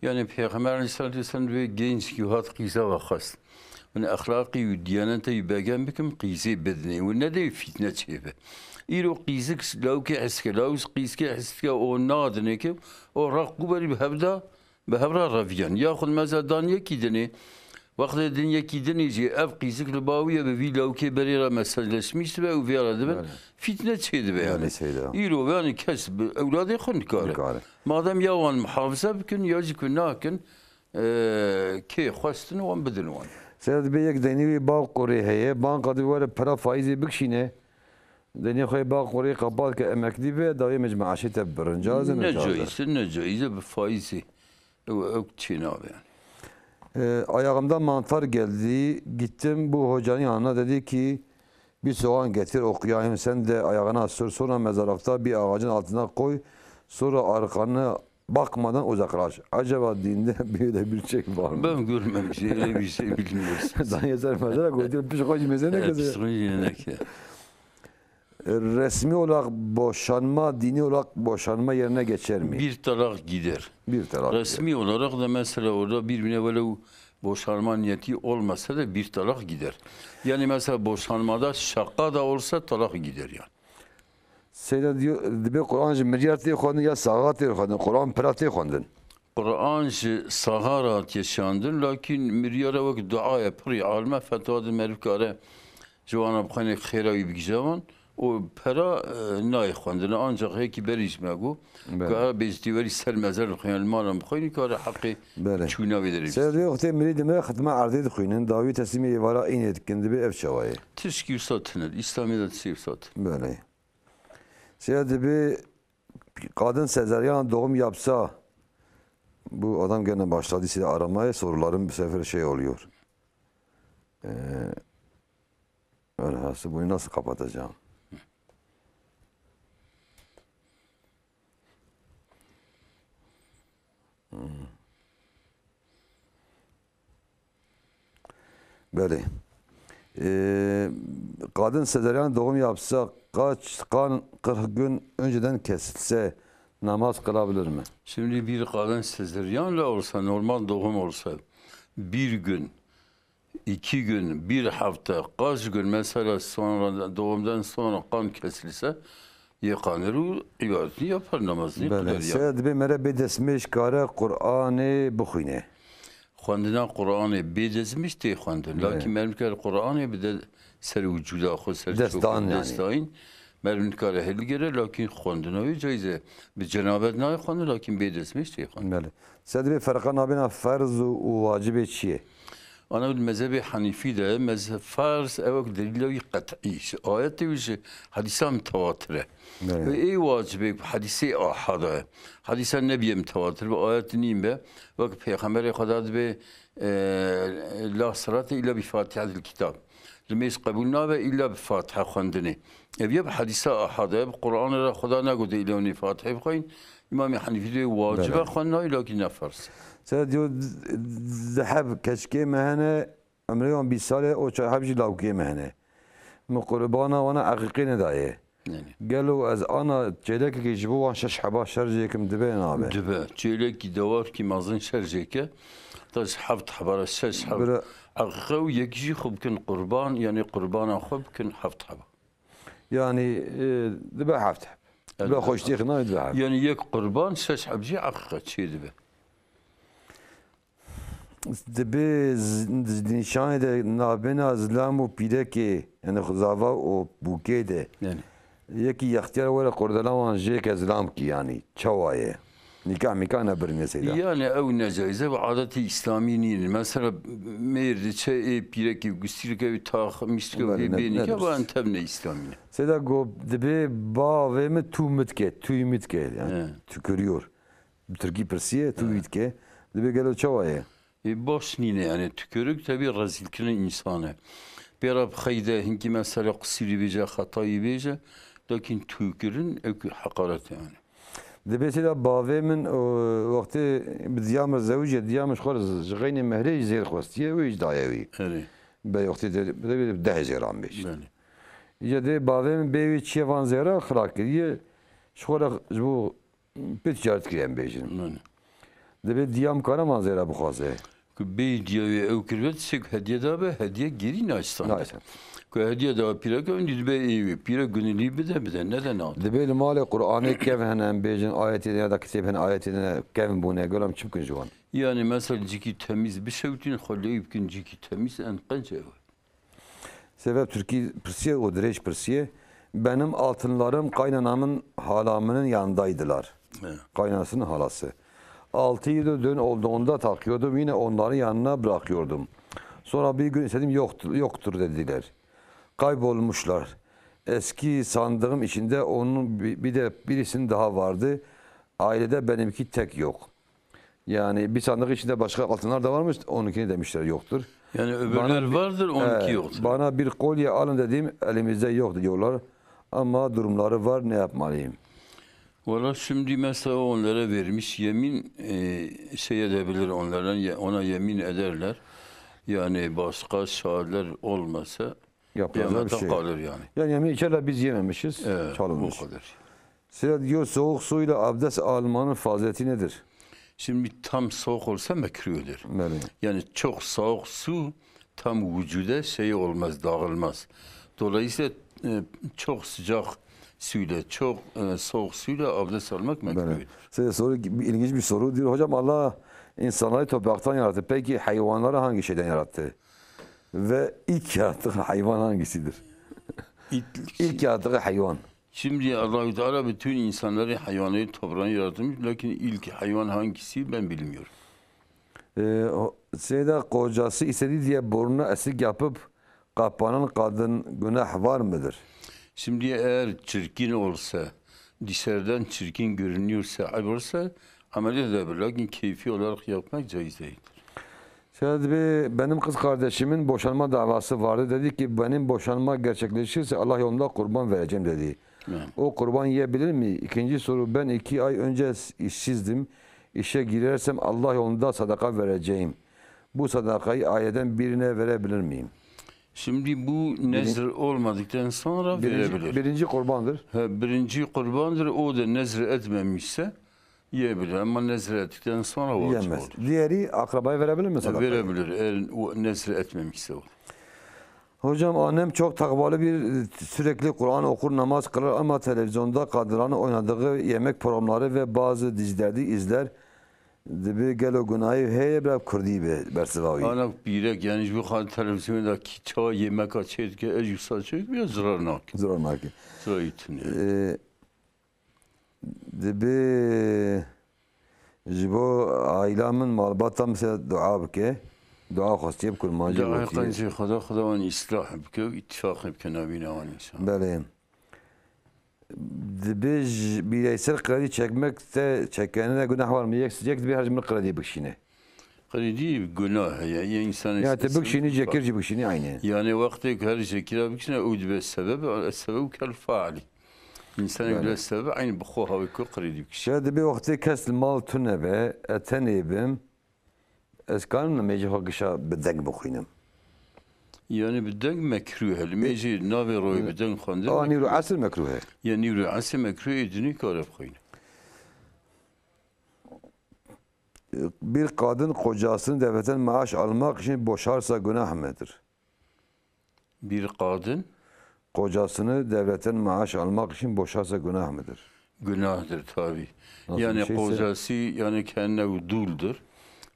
Yani Peyxember aleyhissalatu vesselam divê genç ki hat qîza ve xwest. Min exlaqî û diyanetê wî begem bikim, qîzê bidinê û nedê wî fîtne çêbe. Îro qîzik lawkê his ke, lawz qîzkê his ke, o nadinê ke, o raq ku berî bi hev da, bi hev re reviyan. Yaxud mesela dan yekî dinê, wextê din yekî dinê jî ev qîzik li ba wî ye, bi vî lawkê berê re meseleşmîş dibe û vê re dibin, Belê. fîtne çê dibe yani. Belê Seyda. Îro yani kes bi ewladê xwe nikare. Nikare. Madem ya wan muhafize bikin ya jî ku nakin, e, kê xwestin wan bidin wan. Seyda dibê yek deynî wî ba qurê heye, banka dibê were pera faîzê bikişîne. Deynê xwe ba qurê qepat ke emeklî be, dawê min ji meaşê te birin. Caiz e, Ne necaiz e? caiz e, ne caiz e bi faîzê. Ew, ew çê nabe yani. Ee, ayağımda mantar geldi, gittim bu hocanın yanına, dedi ki, bir soğan getir, okuyayım, sen de ayağına sür, sonra mezarlıkta bir ağacın altına koy, sonra arkanı bakmadan uzaklaş. Acaba dinde böyle bir şey var mı? Ben görmemişim, öyle bir şey bilmiyoruz. Daha yeter mezara koydu, pişkoç mezene Evet, kızı. pişkoç yemek ya. Resmi olarak boşanma, dini olarak boşanma yerine geçer mi? Bir talak gider. Bir talak gider. Resmi olarak da mesela orada birbirine böyle boşanma niyeti olmasa da bir talak gider. Yani mesela boşanmada şaka da olsa talak gider yani. Seyda diyor, dibê Kur'an ji miryar tê xwendin ya saxa tê xwendin, Kur'an pira tê xwendin. Kur'an ji saxa re hatiye şandin, lakin miryara wek dua ye, pirî alime fetwa din meriv kare ji wana bixwîne xêra wî bigije wan. O pera, e, nayê xwendin. Ancak hêkî berî ji me got, Belê. ka bêjtî werî ser mezar bixwîne, li mala bixwîne, kare heqê Belê. çûna wê derê Seyda bistî. diyor, wextê mirî dimire xitma erdê dixwînin, dawî teslîmê êvara înê dikin, dibê ev çawa ye? Tişkî wisa tune, Îslamê de tişkî wisa tune. Belê. Seyda dibê kadın sezaryen doğum yapsa, bu adam gene başladı size aramaya, sorularım bu sefer şey oluyor. Ee, velhasıl bunu nasıl kapatacağım? Hmm. Belê. Ee, kadın sezaryen doğum yapsa, kaç kan, kırk gün önceden kesilse namaz kılabilir mi? Şimdi bir kadın sezaryenle olsa, normal doğum olsa, bir gün, iki gün, bir hafta, kaç gün mesela sonra, doğumdan sonra kan kesilse, yıkanır û ibadetini yapar, namazını Belê. kılar yani. Seyda dibê mere bê destmêj kare Kur'anê bixwîne. Xwendina Qur'anê bê destmêj tê xwendin. Belê. Lakin meriv kare Qur'anê bi de ser wicûda xwe, ser Dest çoka dan yani. dest dayîn. Meriv nikare hilgere, lakin xwendina wê caiz e. Bi cenabet nayê xwendin, lakin bê destmêj tê xwendin. Belê. Seyda dibê ferqa nabêna ferz û, û wacibê çi ye? Ana wî mezhebê Hanîfî de, mezheb ferz ew wek delîla wî qet'î, ji ayetê wî ji hedîsa mitewatir e. Belê. Ê wacibê ku hedîsê ahad e. Hedîsa nebîye mitewatir, bi ayet nîn be. Wek Pêxemberê Xweda dibê, e, "La salate illa bi Fatihatil Kitab." Nimêj qebûl nabe illa bi Fatiha xwendinê. Ev ye bi hedîsa ahad e, bi Qur'anê re Xweda negote illa hûn ê Fatihê bixweyîn. Îmamê Hanîfî dibê wacibe Belê. xwendina wî, lakî ne ferz. Seyda diyor, di-, di heb keçikê me hene, Emrê wan bîst sal e, o çar heb jî lawkê me hene. Min qurbana wana eqîqê nedaye. Yanî. Gelo ez ana çêlekekê ji bo wan şeş heba şerjê kim dibe nabe? Dibe. Çêlekî dewarkî mezin şerjê ke, ta ji heft heba re şeş heb Bira- eqîqe û yek jî xwe bikin qurban, yanî qurbana xwe bikin heft heba. Yanî, e, dibe heft heb. Bila Elbette. xweştiyê xwe nayê dibe heb. Yanî yek qurban, şeş heb jî eqîqe çê dibe. Dibe z-, di nîşanê de nabêna zilam û pîrekê, yani zava û bûkê de Yani. yekî yextiyar were qurdela wan jê ke zilam kî yani. Çawa ye? Nîkah mîkah nebirîne Seyda. Yani ew necaiz e, bi adetê Îslamî nîn. Mesela mêr diçe ê pîrekî gustîrke wî tax, mîştike Belê, wî ne, bê nîkah, nedir? bu enteb ne Îslamî ne. Seyda go dibe bavê min tû mitke, tûy mitke yani He. tükürüyor. Bi tirkî pirsiye, tu He. wî dike. Dibê gelo çawa ye? Ê, baş nîne, yani tükürük tabii rezîlkirina însan e. Pê re bi xeyde hinkî mesela qusîrî bêje, xetayî bêje, lakin tûkirin ew heqaret e yani. Dibê sê de bavê min, o, wextê bi diya min zewiciye, diya min ji xwe re ji xeynê mehrê jî zêr xwestiye, wê jî daye wî. Erê. Be wextê de, de, de deh zêran bêjin. Belê. Îca dê bavê min bê wî çiye van zêra xira kiriye, ji xwe re ji bo pê ticaret kiriye em bêjin. Belê. Dibê diya em kare man zêra bixwaze. Ku bê diya wê ew kiribe, tiştê ku hediye dabe, hediye gerî naştande. Naştande. Ku hediye dabe pîreke, hûn dî dibe ê wê. Pîrek gunilî bide, bide, nede nade. Dibê li malê Qur'anê kevn hene, em bêjin ayetê ya da kitêb hene, ayetê ne kevn bûne, gelo em çi bikin ji wan? Yani mesela cîkî temîz bişewtîn, xwe lê bikin cîkî temîz, en qenc ew e. Sebep Türkî pirsiye û dirêj pirsiye. Benim altınlarım kaynanamın halamının yanındaydılar. Evet. Kaynanasının halası. Altı yıl düğün olduğunda takıyordum, yine onların yanına bırakıyordum. Sonra bir gün istedim, yoktur, yoktur dediler. Kaybolmuşlar. Eski sandığım içinde onun bir, bir de birisinin daha vardı. Ailede benimki tek yok. Yani bir sandık içinde başka altınlar da varmış, onunkini demişler yoktur. Yani öbürler Bana bir- vardır, onunki He, yoktur. Bana bir kolye alın dediğim elimizde yok diyorlar. Ama durumları var, ne yapmalıyım? Valla şimdi mesela onlara vermiş yemin e, şey edebilir onlara, ye- ona yemin ederler. Yani başka şahitler olmasa Yapacağız bir kıyamete şey. Kalır yani. Yani yemin içerler biz yememişiz, Evet, çalınmış. O kadar. Sıra diyor, soğuk suyla abdest almanın fazileti nedir? Şimdi tam soğuk olsa mekruhdur. Böyle. Yani çok soğuk su tam vücuda şey olmaz, dağılmaz. Dolayısıyla e, çok sıcak suyla, çok e, soğuk suyla abdest almak Böyle. Mekruhdur. Size soru, ilginç bir soru diyor. Hocam, Allah insanları topraktan yarattı. Peki hayvanları hangi şeyden yarattı? Ve ilk yarattığı hayvan hangisidir? İlk yarattığı hayvan. Şimdi Allahü Teala bütün insanları, hayvanları toprağını yaratmış. Lakin ilk hayvan hangisi ben bilmiyorum. Ee, o- Seyda kocası istedi diye burnuna esik yapıp kapanan kadın günah var mıdır? Şimdi eğer çirkin olsa, dışarıdan çirkin görünüyorsa, ayıp olsa ameliyat edebilir. Lakin keyfi olarak yapmak caiz değildir. Seyda bir, benim kız kardeşimin boşanma davası vardı. Dedi ki benim boşanma gerçekleşirse Allah yolunda kurban vereceğim dedi. Yani. O kurban yiyebilir mi? İkinci soru, ben iki ay önce işsizdim. İşe girersem Allah yolunda sadaka vereceğim. Bu sadakayı aileden birine verebilir miyim? Şimdi bu nezir olmadıktan sonra Birinci, verebilir. Birinci kurbandır. Ha, birinci kurbandır, o da nezir etmemişse yiyebilir ama nezir ettikten sonra vacip Yiyemez. Olur. Diğeri akrabaya verebilir mi sadakayı? Verebilir eğer o nezir etmemişse o. Hocam, annem çok takvalı bir, sürekli Kur'an okur, namaz kılar ama televizyonda kadınların oynadığı yemek programları ve bazı dizileri izler. Dibi gelo gunahî heye bira Kurdî be bersiva wî. Ana pîrek, yani ji bo xwe televizyonê de kî çawa yemeka çê dike, ez jî wisa çê dike, zirar nake. Zirar nake. Zirar tune. Ee, dibi ji bo aîla min, malbata min se dua bike. Dua xwestiye bi kurmancî Dua gotiye. Qencê Xweda, Xweda wan îslah bike û îttifaqê bike navîna wan însan. Belê. Dibi ji bireysel kredi çekmek te çekene ne günah var mı? Yek, yek dibi her ji min kredi bikişîne. Kredi günah heye. Ya insan Ya te bikişînî, cekir jî bikişînî aynı. Yani wextê ku her cekira bikişîne, ew dibe sebeb, sebeb kel faali. İnsanê Belê. Bile sebeb aynı bi xwe hawê ku kredi bikişîne. Şeya dibi wextê kes li mal tune be, e tenê bim, ez karim nimêjê xwe gişa bi deng bixwînim. Yani bi deng mekruh e. Li mêjê navê royê bi deng xwendin. Aa, nîvro esr mekruh e. Ya nîvro esr mekruh e, dinî kare bixwîne. Bir kadın kocasını devletten maaş almak için boşarsa günah mıdır? Bir kadın Kocasını devletten maaş almak için boşarsa günah mıdır? Günahdır tabi. Nasıl Yani bir şeyse- kocası yani kendine duldur.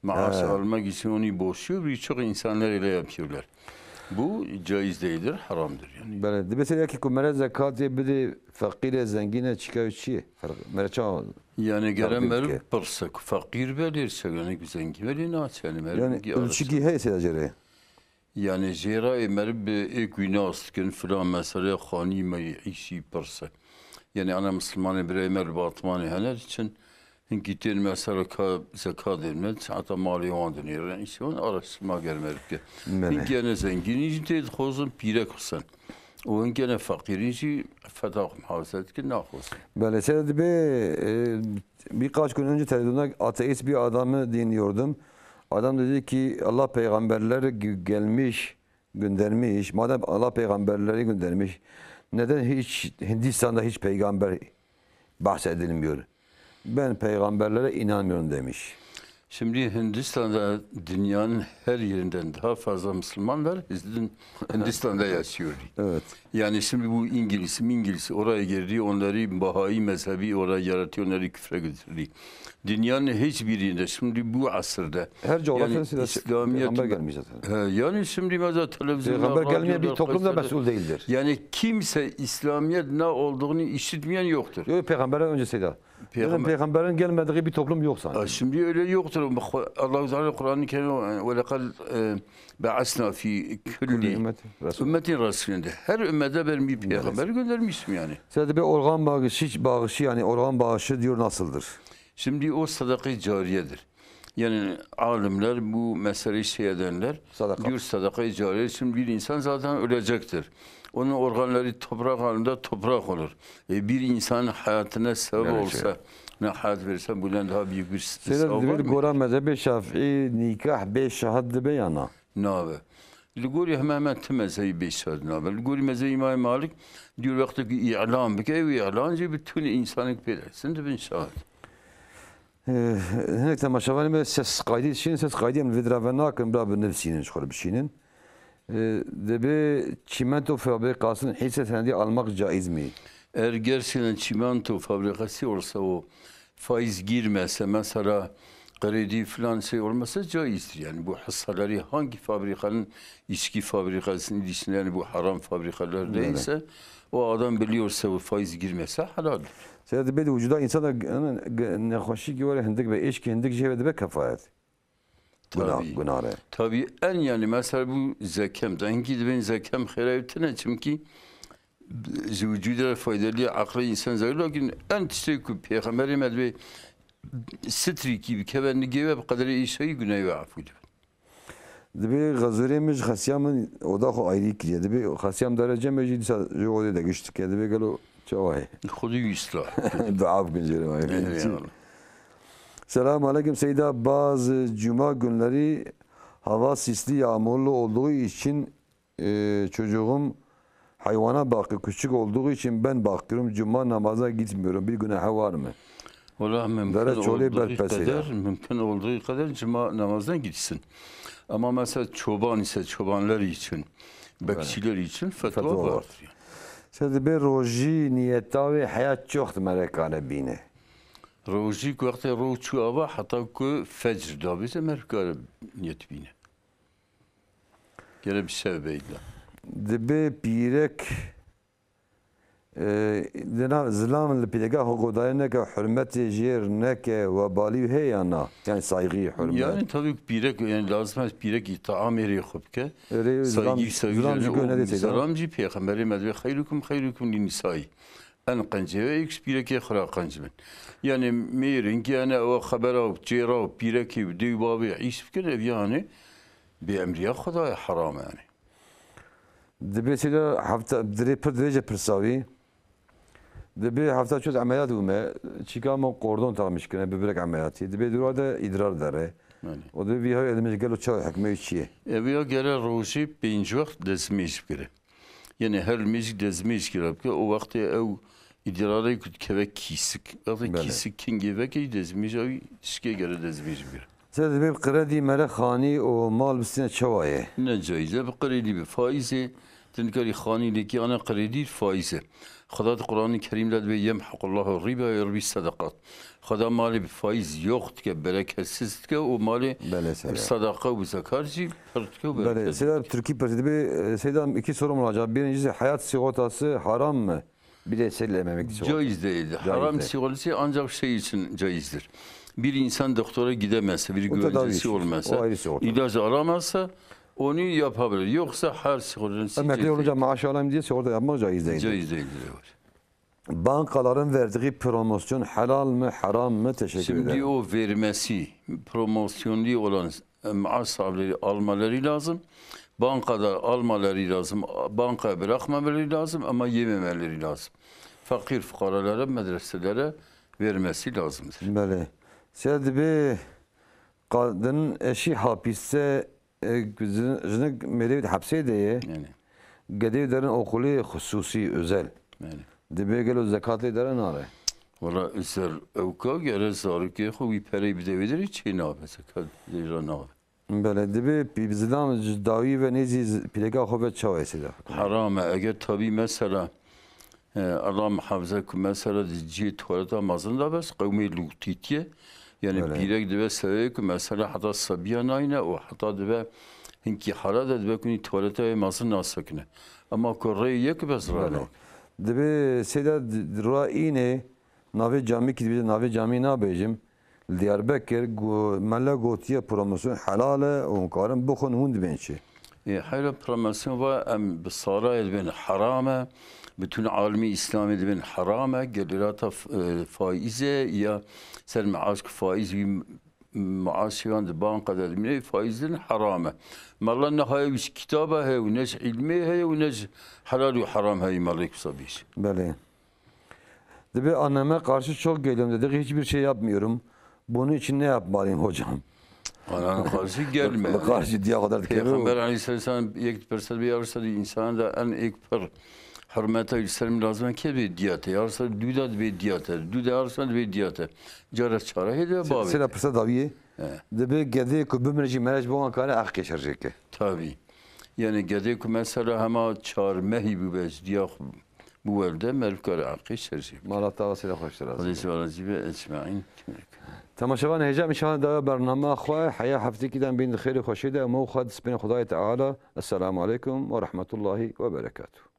Maaş He. Almak için onu boşuyor. Birçok insanlar öyle yapıyorlar. Bu caiz değildir, haramdır yani. Belê. Dibe se yekî ku mere zekatê bidê feqîrê zengîne çika çi ye? Ferq-, mere çawa? Yani gere Tabii meriv ki. Pirse ku feqîr be lê çeganek zengî be lê naçe yani meriv Yani ki ölçügî heye sê jê re. Yani jê re meriv bi êk wî nas dikin filan mesele xanî me îşî pirse. Yani ana Müslümanê birê me li Batmanê hene diçin. Hinkî tên mesela ka zeka dêrine, heta malê wan dinêrin, îşte wan araştırma germe bike. Belê. Hinkî ene zengînî jî tê dixwazin pîrek xwisen. Û hinkî ene feqîrî jî feda xwe muhafaza dikin, naxwazin. Belê, sê dibe, e, birkaç gün önce televizyonda ateist bir adamı dinliyordum. Adam dedi ki Allah peygamberleri gü- gelmiş, göndermiş. Madem Allah peygamberleri göndermiş, neden hiç Hindistan'da hiç peygamber bahsedilmiyor? Ben peygamberlere inanmıyorum demiş. Şimdi Hindistan'da dünyanın her yerinden daha fazla Müslümanlar Hindistan- Hindistan'da yaşıyor. Evet. Yani şimdi bu İngiliz, İngiliz oraya girdi, onları Baha'i mezhebi oraya yarattı, onları küfre götürdü. Dünyanın hiçbir yerinde şimdi bu asırda Her coğrafyada yani size İslamiyet peygamber gelmiş zaten. He, yani şimdi mesela televizyonda, Peygamber gelmeyen bir radyoda, toplum da gazetelerde- mesul değildir. Yani kimse İslamiyet ne olduğunu işitmeyen yoktur. Yok, peygamberden önce Seyda. Peygamber- Dedim, peygamberin gelmediği bir toplum yok sanki. Ha, şimdi öyle yoktur. Bak, Allahu Teala Kur'an-ı Kerim ve lekad e, be'asna fi Kulli kulli ümmeti Resul. ümmetin rasulinde. Her ümmete ben bir peygamber göndermiştim yani. Sen de bir organ bağışı, bağışı yani organ bağışı diyor nasıldır? Şimdi o sadaka-i cariyedir. Yani alimler bu meseleyi şey edenler Sadaka. diyor sadaka-i cariye. Şimdi bir insan zaten ölecektir. Onun organları toprak halinde toprak olur. E, bir insanın hayatına sebep Öyle olsa, ne hayat verirse bundan daha büyük bir Seyda sevap var dedi mı? gora mezhebê şafîî nikah bê şahid dibe ya na? Nabe. Li gorî hemen hemen ti mezhebî bê şahid nabe. Li gorî mezhebî Îmam Malik diyor wextekî îlan bike, ew îlan jî bi tunê insanek pê dersin dibin şahid. Ee, Hinek temaşevanê me ses kaydî dişînin, ses kaydî em li vê dira ve nakin, bira bi nivsînin, ji xwe re bişînin. Ee, Dibê çîmento fabrikasin hisse senedî almak caiz mi? Eğer gerçekten çimento fabrikası olsa o faiz girmese, mesela kredi falan şey olmasa caizdir. Yani bu hisseleri hangi fabrikanın içki fabrikasının dışında yani bu haram fabrikalar Böyle. Değilse o adam biliyorsa o faiz girmese halaldir. Seyda dibê di vücuda insana g- g- nexweşîkî were hindik be, êşkî hindik jê ve dibe kefaret. Günah, Tabii. Günah re. Tabii en yani mesela bu zekem de. Enki de ben zekem xêra tine çünkü ji vücuda faydalı aklı insan zayıf. Lakin en tiştê ku peygamberê me dibê sitrîkî bikeve nigê we bi qedrê îşayî günahê we afû dibe. Dibê xezûrê min ji xesiya min oda xwe ayrî kiriye. Dibê xesiyam derece me jî dîsa ji odê de giş dike. Dibê gelo çawa ye? Xwedî wî îslah. Dua bikin jê re. Eyvallah. Selamun aleyküm Seyda. Bazı cuma günleri hava sisli yağmurlu olduğu için e, çocuğum hayvana bakıyor. Küçük olduğu için ben bakıyorum. Cuma namaza gitmiyorum. Bir günahı var mı? Valla mümkün Dere çolê olduğu berpesê kadar, ya. Mümkün olduğu kadar cuma namazına gitsin. Ama mesela çoban ise çobanlar için, bekçiler için fetva, Fetva var. Vardır. Yani. Seyda dibê rojî niyeta wê heya çi wext merekane bîne? Rojî ku wextê roj çû ava heta ku fecr dabêje merkare niyet bîne. Gere bi şev beyda. Dibê pîrek e, dina zilam li pîreka xwe godaye neke, hurmetê jêr neke, webalî heye ya na? Yani saygı, hürmet. Yani tabii ki pîrek, yani lazim e pîrek îtaam êrê xwe bike. Erê, zilam- Saygı, saygı zilam jî üzerine gönede o teyda. Zilam jî peyxemberê me dibê xeyrukum xeyrukum li nisai. En qencê we yek ji pîrekê xwe re qenc bin. Yani mêrin ki yani ew xebera û çêra û pîrekê û dê û bavê îş bikin ev yani bê emriya Xwedayê heram e yani. Dibê seyda hefta dirê pir dirêje pirsa wî. Dibê hefta çöz emeliyat bûme. Çîka me kordon takmiş kirine, bibirek emeliyatî. Dibê dûra de îdrar dere. Yani. O dibê vî hayê edimê gelo çawa hikmê wî çi ye? Ev ya gere rojê pênc wext dezmêj bigire. Yani her mêj dezmêj kira bike. O wextê ew îdrarê ku dikeve kîsik. Wextê Bele. Kîsik kingê veke dezmêja wî şikê gere dezmêj bigire. Seyda dibê bi qredî mere xanî û mal bistîne çawa ye? Ne caiz e, bi qredî bi faîzê, tu nikarî xanî lêkî ana qredî faîz e. Xweda di Qur'anê Kerîm de dibê yemhequllahu riba ve yurbi sedeqat. Xweda malê bi faîz yox dike, bereketsiz dike û malê Bele bi Seyda. sedeqa û bi zekat jî pir dike û Bele bereketli. Seyda, Tirkî pirsî dibê, e, Seyda iki sorum olacak. Birincisi hayat sigortası haram mı? Bir de seyda emekli sigortası. Caiz değildir. Haram değil. Sigortası ancak şey için caizdir. Bir insan doktora gidemezse, bir O tedavi güvencesi için. Olmazsa, O ayrı sigorta. İlaç alamazsa onu yapabilir. Yoksa her sigortanın Emekli caiz olunca maaş alayım diye sigorta yapmak caiz değil. değildir. Caiz değildir. Evet. Bankaların verdiği promosyon helal mi, haram mı? Teşekkür Şimdi ederim. O vermesi, promosyonlu olan e, maaş sahipleri almaları lazım. Bankada almaları lazım. Bankaya bırakmamaları lazım ama yememeleri lazım. Fakir fukaralara, medreselere vermesi lazımdır. Bele. Seyda dibê kadının eşi hapiste, e, jin- jinik mêrê hepsê de ye. Yani, Gedê derin okulê xusûsî, özel. yani. Dibê gelo zekat lê dere nare? Wala ser ewka gere zarokê xwe wî perey bide wê derê çê nabe, zekat jê re nabe. Belê, dibê pî-, zilam ji dawî ve nêzî z-, pîreka xwe ve çawa ye sêda? Heram e. Eger tabî mesela, e, Allah muhafize ku mesela di cihê tuvaleta mezin de bes qewmê lûtîtiye. Yani Belê. Pîrek dibe sebebê ku mesela heta sebiya nayne û heta dibe hinkî hara de dibe ku nî tuvaleta wê mezin nasekine. Ama ku rê yek bes Belê. rana. Dibê sêda d-, d-, ra înê navê camî kî dibê navê camî nabêjim. Li Diyarbekir go-, mele gotiye promosyon helal e û hûn karin bixwin hûn dibên çi? E, heyra promosyon va em bi sarayê dibên heram e. Bütün alimî Îslamê dibên heram e. Gelirata f-, e, faîz e ya ser meaş ku faîz wî maaşê wan di banka de dimîne faîz din heram e. Mala ne haya wî ji kitaba heye û ne ji îlmê heye û ne ji helal û heram heye malek wisa bîş. Belê. Dibê anneme karşı çok geliyorum dedi. Hiçbir şey yapmıyorum. Bunun için ne yapmalıyım hocam? Anana karşı gelme. Li karşı diya kadar dikeve. Peygamber aleyhisselam yek perse bir yarısa di insana da en ek pir hürmete yükselme lazım ki bir diyate. Yarısa duda bir diyate. Duda yarısa bir diyate. Cara çare hede babi. Sira pirsa dawiye. He. Dibê gedê ku bimire jî mere ji bo wan kare eqê şerjê ke. Tabii. Yani gedê ku mesela hema çar mehî bûbe ji diya xwe bû werde, meriv kare eqê şerjê. Mala te ve sira xweş sira. Xwedê ji we razî be, ecmaîn. Temaşevan hêja min şahin dawa bernama xwe heya heftekî de em bên di xêrê xweşê de û me û xwe dispên Xwedayê Teala. Esselamu aleykum ve rahmetullahi ve berekatuh.